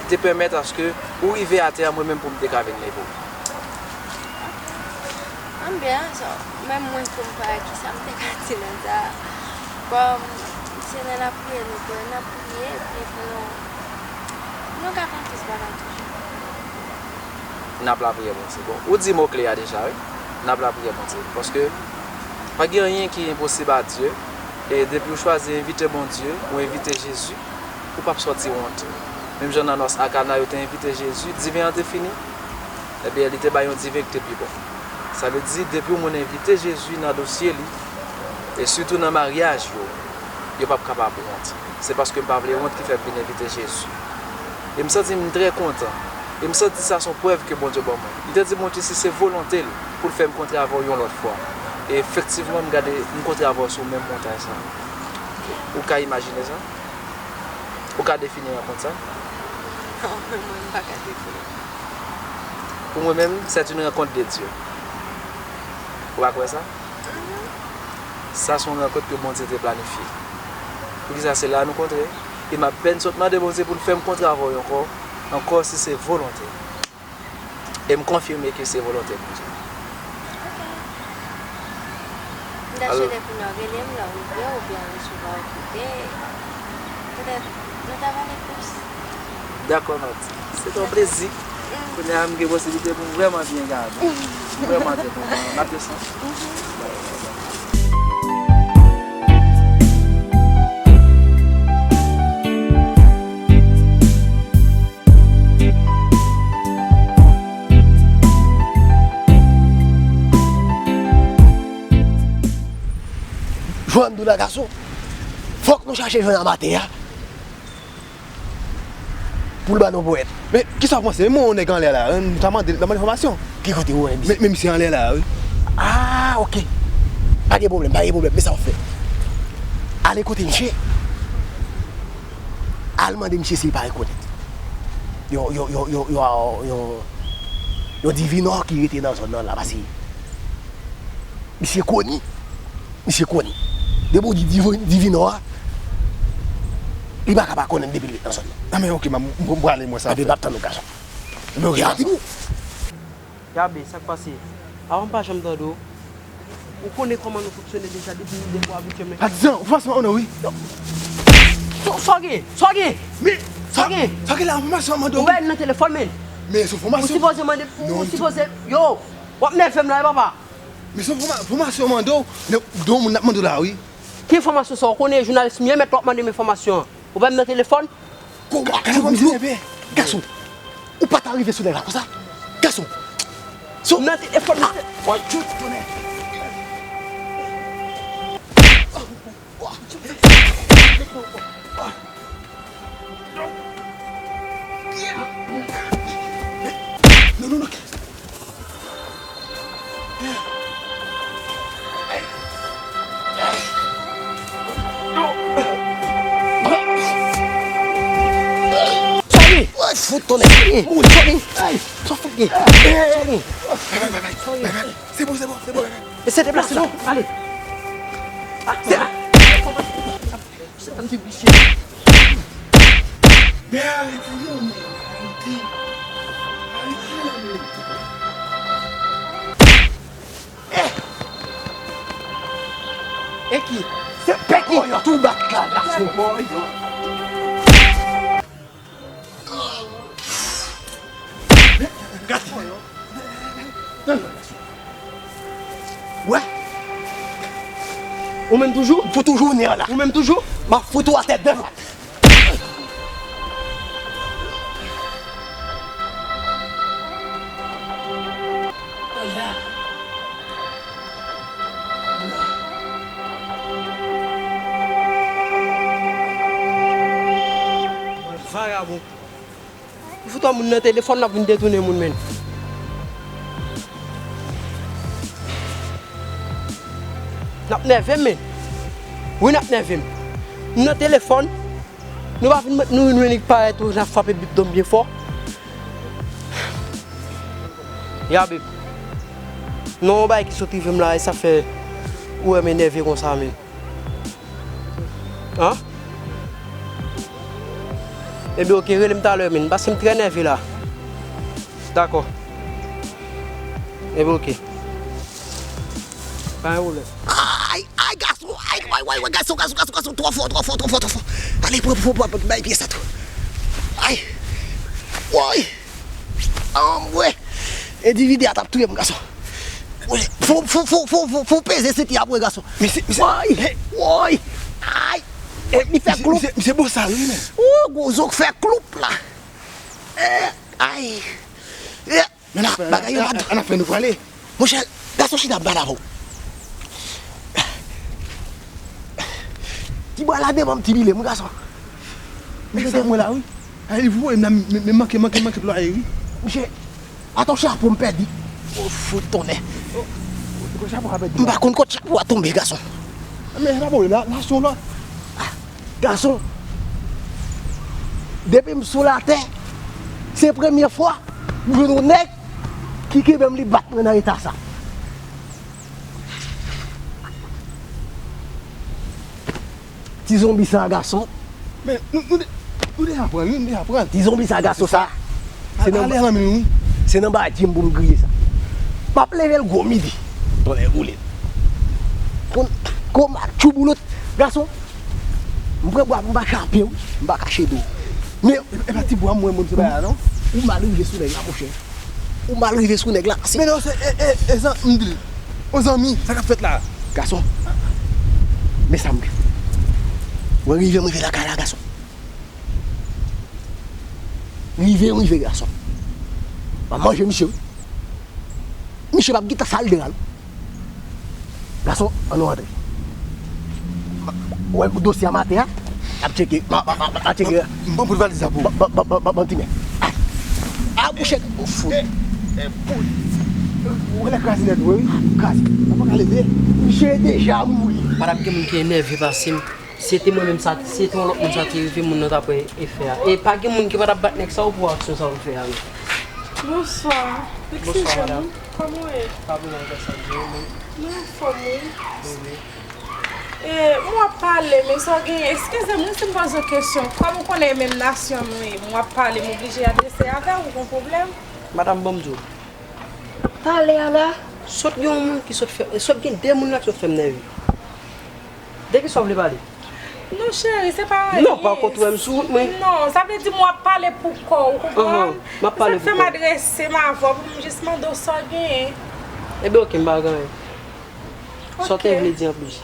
te pèmèt aske ou rive atè a, mwen menm pou m te ka vin leve w. Anben, so, menm mwen pou m pa wè kisa m te ka di nan sa. Kòm se nan lapriyè nou kwè, n ap priye, epi pou nou, nou ka konn plis bagay toujou. N ap lapriyè Bondye. Bon, ou di mo kle a deja, wi. N ap lapriyè Bondye. Paske pa gen anyen ki enposib a Dye. E depi ou chwazi envite Bondye, ou envite Jezi, ou p ap sòti wont. Menm jan nan nòs a Kana yo te envite Jezi, diven an te fini, ebyen, li te bay yon diven ki te pi bon. Sa vle di, depi yon moun envite Jezi nan dosye li, e sitou nan maryaj yo, yo p ap kapab wont. Se paske m pa vle wont ki fè m vin envite Jezi. E m santi m trè kontan. E m santi sa se yon prèv ke Bondye ban mwen. Li te di Bondye si se volonte l pou l fè m kontre avè w yon lòt fwa. E efektivman, m gade, m kontre avè w sou menm montay sa. Ou ka imajine sa? Ou ka defini rankont sa? Non, mwen, mwen, m pa ka defini. Pou mwen menm, c'est une rencontre de Dieu. Ou pa kwè sa? Sa se yon rankont ke Bondye te planifye. Poukisa se la nou kontre? E m ap pèn sot mande Bondye pou l fè m kontre avè w ankò, ankò si se volonte. E m konfime ke se volonte Bondye. Ok. M ta swete pou nou rele m lè w rive oubyen resevwa w kite. Petèt nou ta pale plis. Dakò, Martine. Se te yon plezi. Kounye a, m gen posiblite pou m vrèman byen gade w. M vrèman byen kontan. N ap desann. Jwenn nou la, gason. Fòk nou chache jwenn a maten a. Pou l ba nou ponyèt. Men, kisa w panse? Men yon nèg anlè la, nou ta mande l, ta mande enfòmasyon. Ki kote ou wè misye? Men, men misye anlè la, wi. Ah, ok. Pa gen pwoblèm, pa gen pwoblèm. Men sa w fè. Ale kote misye. Al mande misye si l pa rekonèt yon, yon, yon divinò ki rete nan zòn nan la, paske misye koni. Misye koni. Depi w di divi-, divinò a, li pa ka pa konnen depi l ret nan zòn nan. Ah, men ok, m, m, m prale, mwen sa. Anben, m ap tann ou, gason. Men ok, a fini. Yabe, sa k pase? Avan m pa janm tande w. Ou konnen kòman nou fonksyone deja depi de fwa avèk yo, men. Patizan, ou panse mwen, non, wi. Sa w gen? Sa w gen? Men, sa w gen? Sa w gen la, fòmasyon mande w. Ou bay nan telefòn, men. Men, sou fòmasyon. Ou sipoze mande, ou sipoze, yo, w ap nève m la, wi, papa. Men, sou fòma-, fòmasyon mande w, men, don moun n ap mande w la, wi. Ki enfòmasyon sa? Ou konnen jounalis m ye, mèt w ap mande m enfòmasyon an. Ou bay m nan telefòn? Kòman, kòman misye nève? Gason, ou pa ta rive sou nèg la konsa? Gason. Sou nan telefòn misye. Woy, tchou, tonnè. Non, non, non. Sòri! Woy, fout tonnè! Sòri! Sòri! Sòri! Bay, bay, bay, bay, bay, bay. Se bon, se bon, se bon, bay, bay. Eseye deplase sa. Ale. Ah, se la. Se tann ti visye. Men arete non, men arete. Arete non, men. Eh! E ki? Se Pèki. Oh, yo tou bat la, la se boy. Gade. Wè. Ou menm toujou? Pou toujou nè la. Ou menm toujou? M ap fout ou atè devan. Vagabon. Ou fout wè moun nan telefòn, l ap vin detounen moun, men. N ap nève m, men. Wi, n ap nève m. M nan telefòn. Nou pa vin mèt nou, nou vin parèt, ou jan frape bip dòm byen fò. Ya, babe. Non, yon bagay ki sot rive m la, e sa fè ou wè m enève konsa, men. An? Ebyen, oke, rele m talè, min, paske m trè nève la. Dakò. Ebyen, oke. Pa gen pwoblèm. Ay, ay, gason, ay, way, way, way, gason, gason, gason, gason, twò fò, twò fò, twò fò, twò fò. Ale, pran, pran, pran, pran, bay pye sa tou. Ay, woy, anmwe, endividi a t ap touye m, gason. Fò, fò, fò peze senti a pou gason. Misye, misye, woy, woy, ay, li fè kloup. Misye, misye bosal, wi, men. Ou, gwo zo k fè kloup la. Eh, ay. Eh, men la, bagay yo la. An afè nou prale. Monchè, gason chita bal avè w. Ti bwa la devan m ti bile m, gason. Men sa mwen la, wi. Ay, li voye m la, men, men manke, manke, manke plwaye, wi. Monchè, atò chapo m pèdi. O, fout tonnè. Kot chapo a pèdi? M pa konn kot chapo a tonbe, gason. Men sa pa pwoblèm, la, la se yon lòt. Ah, gason, depi m sou latè, se premye fwa m jwenn yon nèg ki kenbe m, li bat mwen nan eta sa. Ti zonbi sa, gason. Men, nou, nou, de- nou deja pran l, wi, nou deja pran l. Ti zonbi sa, gason sa. Se nan, ale nan men nou, wi. Se nan ba djim pou m griye sa. M ap leve l gwo midi. Tonnè boule. Kon, kon matchou boulot. Gason, m pran bwa, m pa chape, wi. M pa kache do. Men, e, e pa ti bwa m wè moun se ba la, non? Ou mal rive sou nèg la, monchè. Ou mal rive sou nèg la. Men non, se, e, e, e, zan-, m di l. O zanmi, sa k ap fèt la? Gason, men sa m di. Mwen rive, m rive lakay la, gason. Rive, m rive, gason. M ap manje misye, wi. Misye p ap gentan sal de al. Gason, ann nou antre. Ou wè dosye a m atè a? Ap tcheke. M a, m a, m a, m a tcheke. M pran pout valiz la pou ou. Ban, ban, ban, ban, ban, ban ti men. Ah, ah, mouche. Ou fout. Eh, eh, pout. Ou wè lè kraze nèt vre, wi. Kraze. Ou pa ka leve. Misye deja mouri. Madanm, gen moun ki enève pase m. Si se te mwen menm sa, si se te yon lòt moun sa te rive, moun nan t ap wè efè a. E pa gen moun ki pa t ap bat nèg sa yo pou aksyon sa yo fè a, non. Bonswa. Bonswa, madanm. Kòman w ye? Pa gen anyen, sa byen, men. Nou anfòm, wi. Wi, wi. E, m wè w ap pale, men sa w genyen? Eskize m, wi, si m poze w kesyon. Kòm ou konnen e menm nasyon nou ye, m wè w ap pale, m oblije adrese avè w, ou gon pwoblèm? Madanm, ban m di w. Talè a la, sot gen yon moun ki sot fè, sot gen de moun la ki sot fè m nève. De kisa w vle pale? Non, cheri, se pa anyen. Non, pa kontre m sou wout mwen. Non, sa vle di m w ap pale pou kò w, ou konprann? Anhan, m ap pale pou kò m. Se sa k fè m adrese m avè w pou m jis mande w sa w genyen. Ebyen, oke, m pa gen anyen. Sa w te vle di anplis?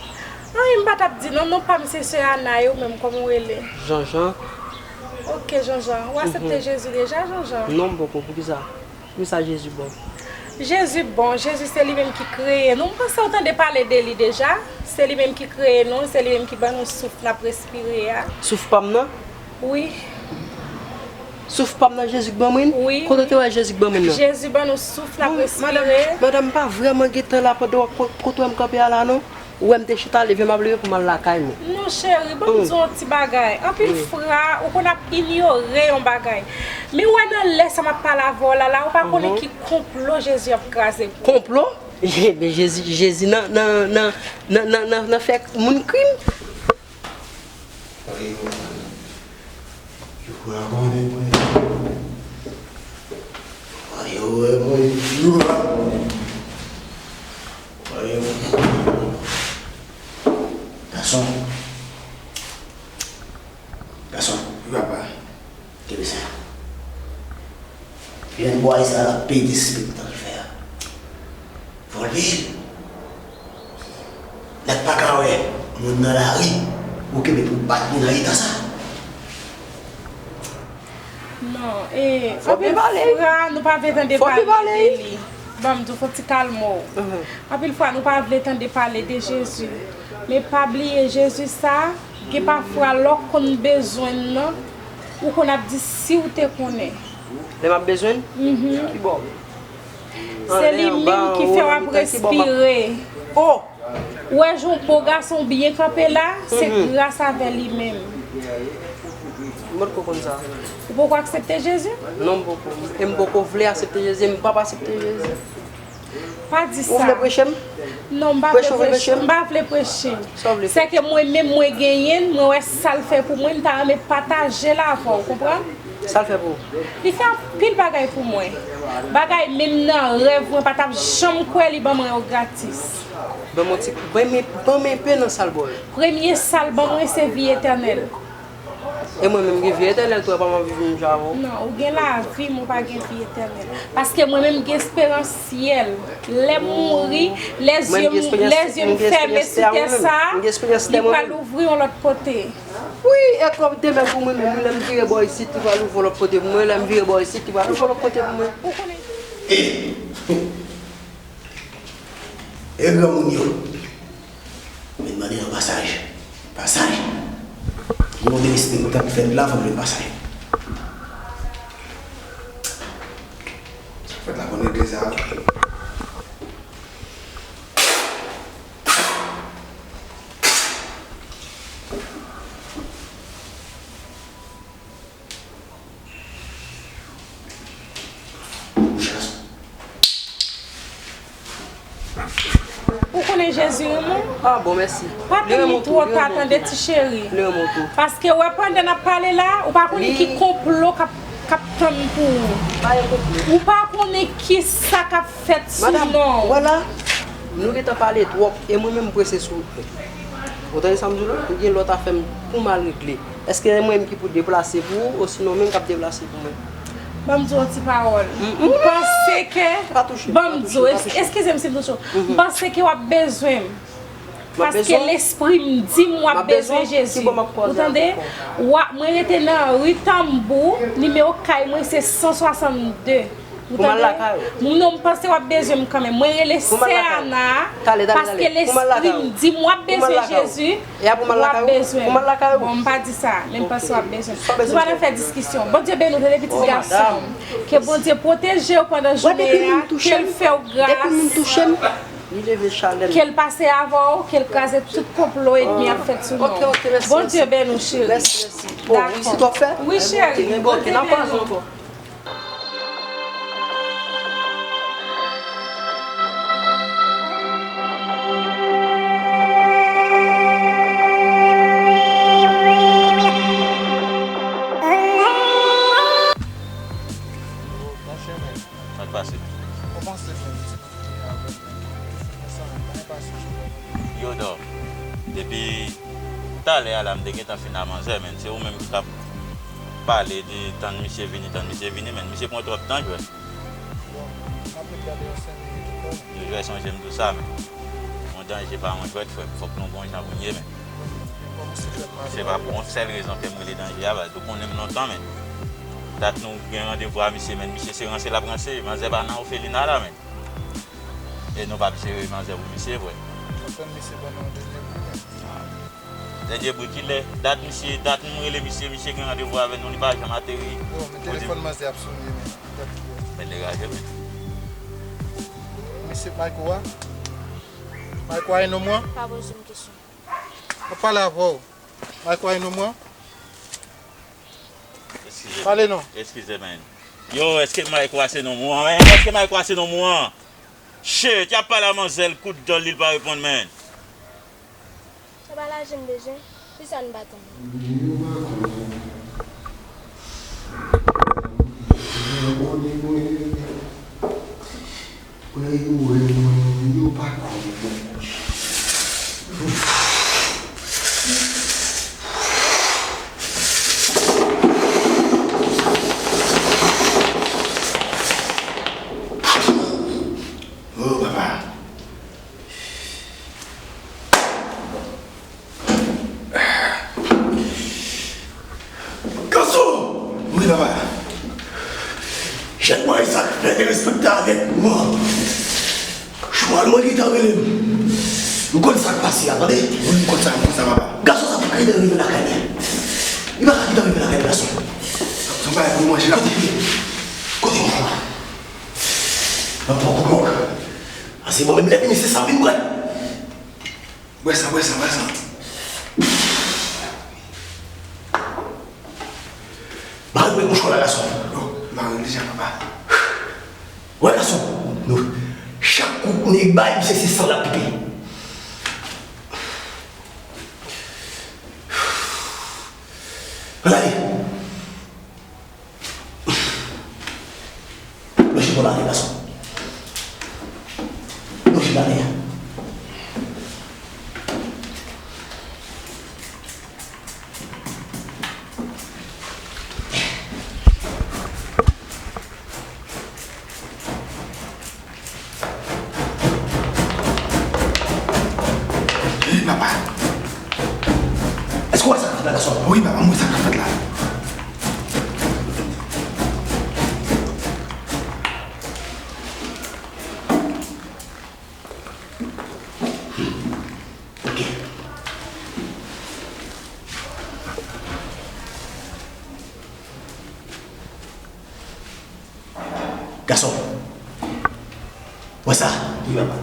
Anyen, m pa t ap di non, non pa m se sè Ana, e ou menm, kòman w rele? Janjan. Oke, Janjan. Ou aksepte Jezi deja, Janjan? Non, m poko. Poukisa? Poukisa Jezi bon? Jezi bon. Jezi se li menm ki kreye nou. M panse w tande pale de li deja. Se li menm ki kreye nou, se li menm ki ban nou souf n ap respire a. Souf pa m nan? Wi. Souf pa m nan Jezi k ban mwen? Wi. Kote w te wè Jezi k ban mwen nan? Jezi ban nou souf n ap respire. Madanm, madanm, m pa vrèman gen tan la pandan w ap ko-, kote w wè m kanpe a la non. Ou wè m te chita, leve m ap leve pou m al lakay mwen. Non, cheri, ban m di w yon ti bagay. Anpil fwa, ou konn ap inyore yon bagay. Men ou wè nan lè sa m ap pale avè w la, la, ou pa konnen ki konplo Jezi ap kraze pou ou. Konplo? Ebyen, Jezi, Jezi nan, nan, nan fè moun krim. Nan, nan, nan, nan, nan, nan fè moun krim. Yo pran konnen mwen. Yo wè mwen, yo pran konnen. Gason. Gason, wi papa. Kenbe sa. Grenn bwa sa la pete, se pete tan l fè a. Fò l peye l. Nèg pa ka wè moun nan lari, ou kenbe pou bat li nan eta sa. Non, e, anpil fwa, nou pa vle tande pale de li. Ban m di w, fò w ti kalme w. Anpil fwa, nou pa vle tande pale de Jezi. Men pa bliye, Jezi sa, gen pafwa, lè w konn bezwen l nan, ou konn ap di si w te konnen. Lè m ap bezwen l? Mhm. Ki bò? Se li menm ki fè w ap respire. Oh! Ou wè jan w bo gason w byen kanpe la, se gras avè li menm. M potko konn sa. Ou poko aksepte Jezi? Non, m poko. E m poko vle aksepte Jezi, m p ap aksepte Jezi. Pa di sa. Ou vle preche m? Non, m pa vle preche m. M pa vle preche. Sa w vle fè? Sèke mwen menm mwen genyen l, mwen wè sa l fè pou mwen, m ta renmen pataje l avè w, konprann? Sa l fè pou ou? Li fè anpil bagay pou mwen. Bagay menm nan rèv mwen pa t ap janm kwè li ban mwen yo gratis. Ban m yon ti, ban m, ban m enpe nan sa l ba w yo. Premye sa l ban mwen se vi etènèl. E mwen menm gen vi etènèl tou, apa m ap viv menm jan avè w? Non, ou gen lavi, men w pa gen vi etènèl. Paske mwen menm m gen esperans syèl. Lè m mouri, lè zye m, lè zye m fèmen sou tè sa, li pral ouvri yon lòt kote. Wi, e kòm demen pou mwen menm, wi, lè m vire bò isit, li pral ouvri yon lòt kote pou mwen, lè m vire bò isit, li pral ouvri yon lòt kote pou mwen. Ou konnen. E, e granmoun yo. Vin mande yon pasaj. Pasaj? Gen yon derespektan k fèt la, fòk jwenn pasaj. Sa k fèt la, konn regle sa. Ou konnen Jezi renmen w? Ah bon, mèsi. Pa tann li twò ta, tande ti cheri. Li renmen w tou. Paske wè pandan n ap pale la, ou pa konnen ki konplo k ap, k ap tann pou ou. Pa gen konplo. Ou pa konnen ki sa k ap fèt sou non w. Madam, wè la, nou gentan pale twòp, e mwen menm m prese sou ou. Ou tande sa m di w la? Ou gen lòt afè m pou m al regle. Èske se mwen menm ki pou deplase pou ou, osinon menm k ap deplase pou mwen? Ban m di w yon ti pawòl. M panse ke, ban m di w, eskize m si m touche w. M panse ke w ap bezwen m. Paske lespri m di m w ap bezwen Jezi. Ou tande? W ap, mwen rete nan ri Tanbou, nimewo kay mwen se san swasann de. Ou tande? Non, m panse w ap bezwen m kanmenm. Mwen rele sè Ana, paske lespri m di m w ap bezwen Jezi, w ap bezwen m. Bon, m pa di sa, men m panse w ap bezwen m. Nou pa nan fè diskisyon. Bondye beni w, tande pitit gason m. Ke Bondye pwoteje w pandan jounen an, ke l fè w gras, ke l pase avè w, ke l kraze tout konplo ènmi ap fèt sou non w. Bondye beni w, cheri. Dakò. Wi, cheri. Bondye beni w. Sa k pase? Yo, dò. Depi talè a la, m te gentan fin a manzè, men se ou menm ki t ap pale de tann misye vini, tann misye vini, men misye pran twòp tan jwenn. Bon, n ap ret gade yon senk minit ankò. Nou jwè sonje m di w sa, men yon danje pa yon jwèt, frè m. Fòk nou gon jan pou n ye, men. Se pa pou yon sèl rezon ke m rele danje a, baz. Ou konnen m lontan, men. Dat nou gen randevou a misye, men misye se ranse l ap ranse. Manzè pa nan òfelina la, men. E nou p ap jere manzè pou misye, frè. Anfen, misye ban nou yon dènye pri, men. Dènye bri kilè? Dat misye, dat nou rele misye, misye gen randevou avè nou, li pa janm ateri. Yo, men telefòn manzè ap sone, men. Men degaje, men. Misye Mayko a? Mayko a e nonm ou an? Pa poze m kesyon. M ap pale avè w. Mayko a e nonm ou an? Eskize m. Pale non. Eskize, men. Yo, èske Mayko a se nonm ou an, men? Èske Mayko a se nonm ou an? Shit, y ap pale a manzè l, kout djòl li, l pa reponn, men. Se pa lajan m bezwen, kisa n pa tann? Yo pa konnen. Yo konnen mwen. Mwen yo wè mwen, yo pa konnen mwen. Oh, papa. Gason! Wi, papa. Jèn mwen sa k fè derespektan avèk mwen. Chwal mwen gentan rele m. M konn sa k pase a, tande? Wi, m konn sa, m konn sa, papa. Gason sa pa ka gentan rive lakay li. Li pa ka gentan rive lakay li, gason. Sa, sa pa pou manje la. Kote, kote mouchwa? Nan pran kout mòg. A se bon, menm lè vini, se sa vin pran. Bwè sa, bwè sa, bwè sa. Mare l, mouchwa la, gason. Yo, mare l deja, papa. Wè, gason. Nou. Chak kout nèg bay, misye se san l ap pipe. Ann ale. Lonje bò lari, gason. Lonje lari a. Wi, papa. Èske w wè sa k ap fèt la, gason? Wi, papa, m wè sa k ap fèt la. Ok. Gason, wè sa? Wi, papa.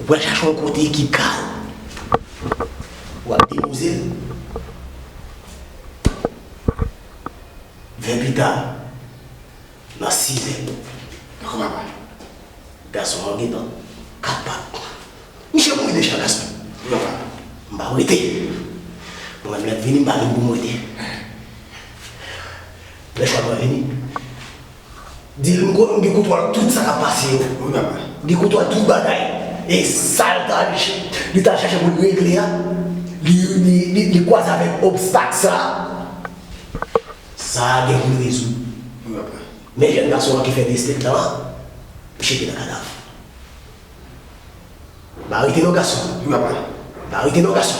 Ou pral chache yon kote ki kalm. W ap depoze l. Vè pita, nan sizè. Dakò, papa. Gason an gentan kat pat. Misye mouri deja, gason. Wi, papa. M p ap rete. Mwen menm lè m vini, m pa vin pou m rete. Lè chwa mwen vini, di l m konnen m gen kontwòl tout sa k ap pase yo. Wi, papa. M gen kontwòl tout bagay. E sa l t al ch-, li t al chache pou l regle a, li, li, li, li kwaze avèk obstak sa a. Sa a gen pou l rezoud. Wi, papa. Men jèn gason an ki fè destek lan an, li cheke nan kadav. Pa rete non, gason. Wi, papa. Pa rete non, gason.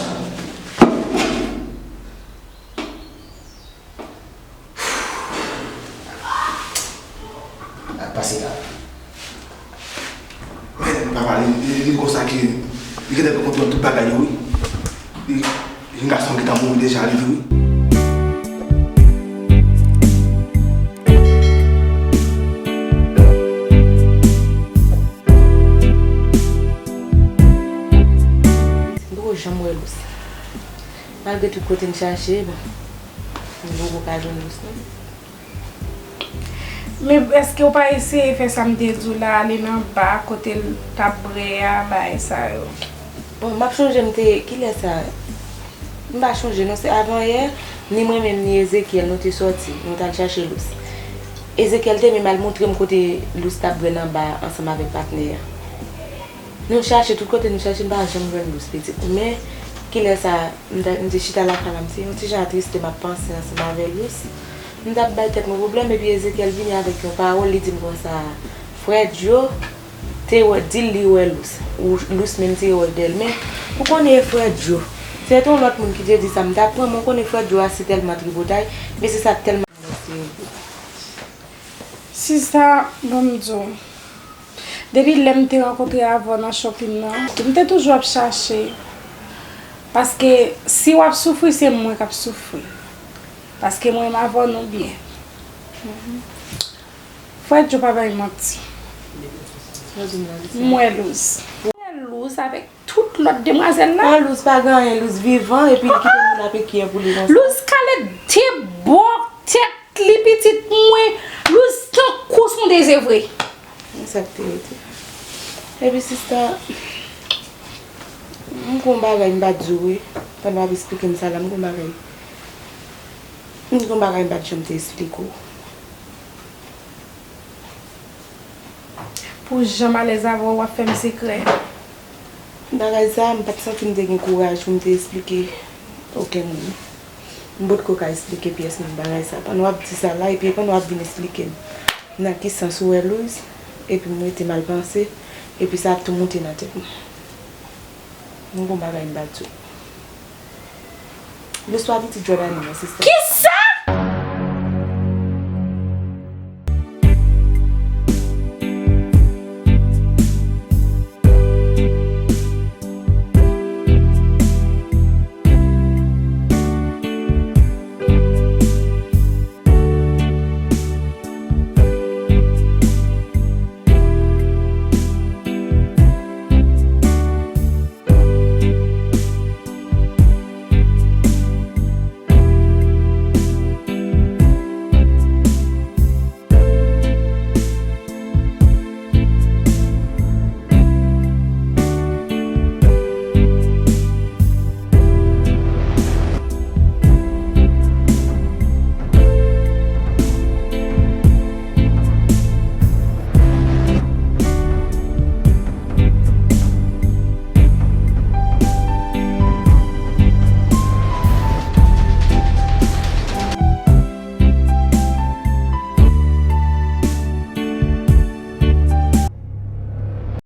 Sa k pase la? Men, papa, li, li, li konsa ke li gentan pran kontwòl tout bagay yo, wi. Li, li, gason gentan mouri deja, li di, wi. M poko janm wè Lous. Malgre tout kote m chache, bon, m poko ka jwenn Lous, non. Men èske w pa eseye fè sa m te di w la, ale nan ba kote l t ap bwè a, bagay sa yo? Bon, m ap chonje m te, kilè sa? M pa chonje non, se avan yè, ni mwen menm ni Ezekyèl, nou te sòti, nou t al chache Lous. Ezekyèl te menm al montre m kote Lous t ap bwè nan ba a ansanm avèk patnè a. Nou chache tout kote, nou chache, n pa janm jwenn Lous, pitit. Men, kilè sa, m ta, m te chita lakay la, m te yon ti jan atriste, m ap panse ansanm avè Lous. M t ap bay tèt mwen pwoblèm, epi Ezekyèl vini avèk yon pawòl, li di m konsa, frè Djo te wè, di l li wè Lous. Ou Lous menm te wè dèyè l. Men, ou konnen e frè Djo. Se te yon lòt moun ki te di sa, m t ap pran, men ou konnen frè Djo a se tèlman tripotay, men se sa k tèlman Sista, ban m di w, depi lè m te rankontre avè w nan shopping nan, m te toujou ap chache. Paske si w ap soufri, se mwen k ap soufri. Paske mwen menm avè w, nou byen. Frè Djo pa bay manti. M wè Lous. M wè Lous avèk tout lòt demwazèl la. An, Lous pa gen anyen, Lous vivan, epi li kite moun ap ekiye pou li konsa. Lous kale de bò tèt li, pitit mwen, Lous tankou s on dezevre. Men sa k te rete. Epi sista, m gon bagay m pa t di w wi. Pandan w ap esplike m sa la, m gon bagay. M gon bagay m pa t janm te esplike w. Pou jan m alèz avè w, w ap fè m sekrè. Bagay sa a, m pa t santi m te gen kouraj pou m te esplike okenn moun. M potko ka esplike pyès moun bagay sa a. Pandan w ap di sa la, epi pandan w ap vin esplike m nan ki sans ou wè Lous, epi m rete m al panse, epi sa ap tou monte nan tèt mwen. M gon bagay m ba di w. Lous pa pitit Jordany non, sista. Ki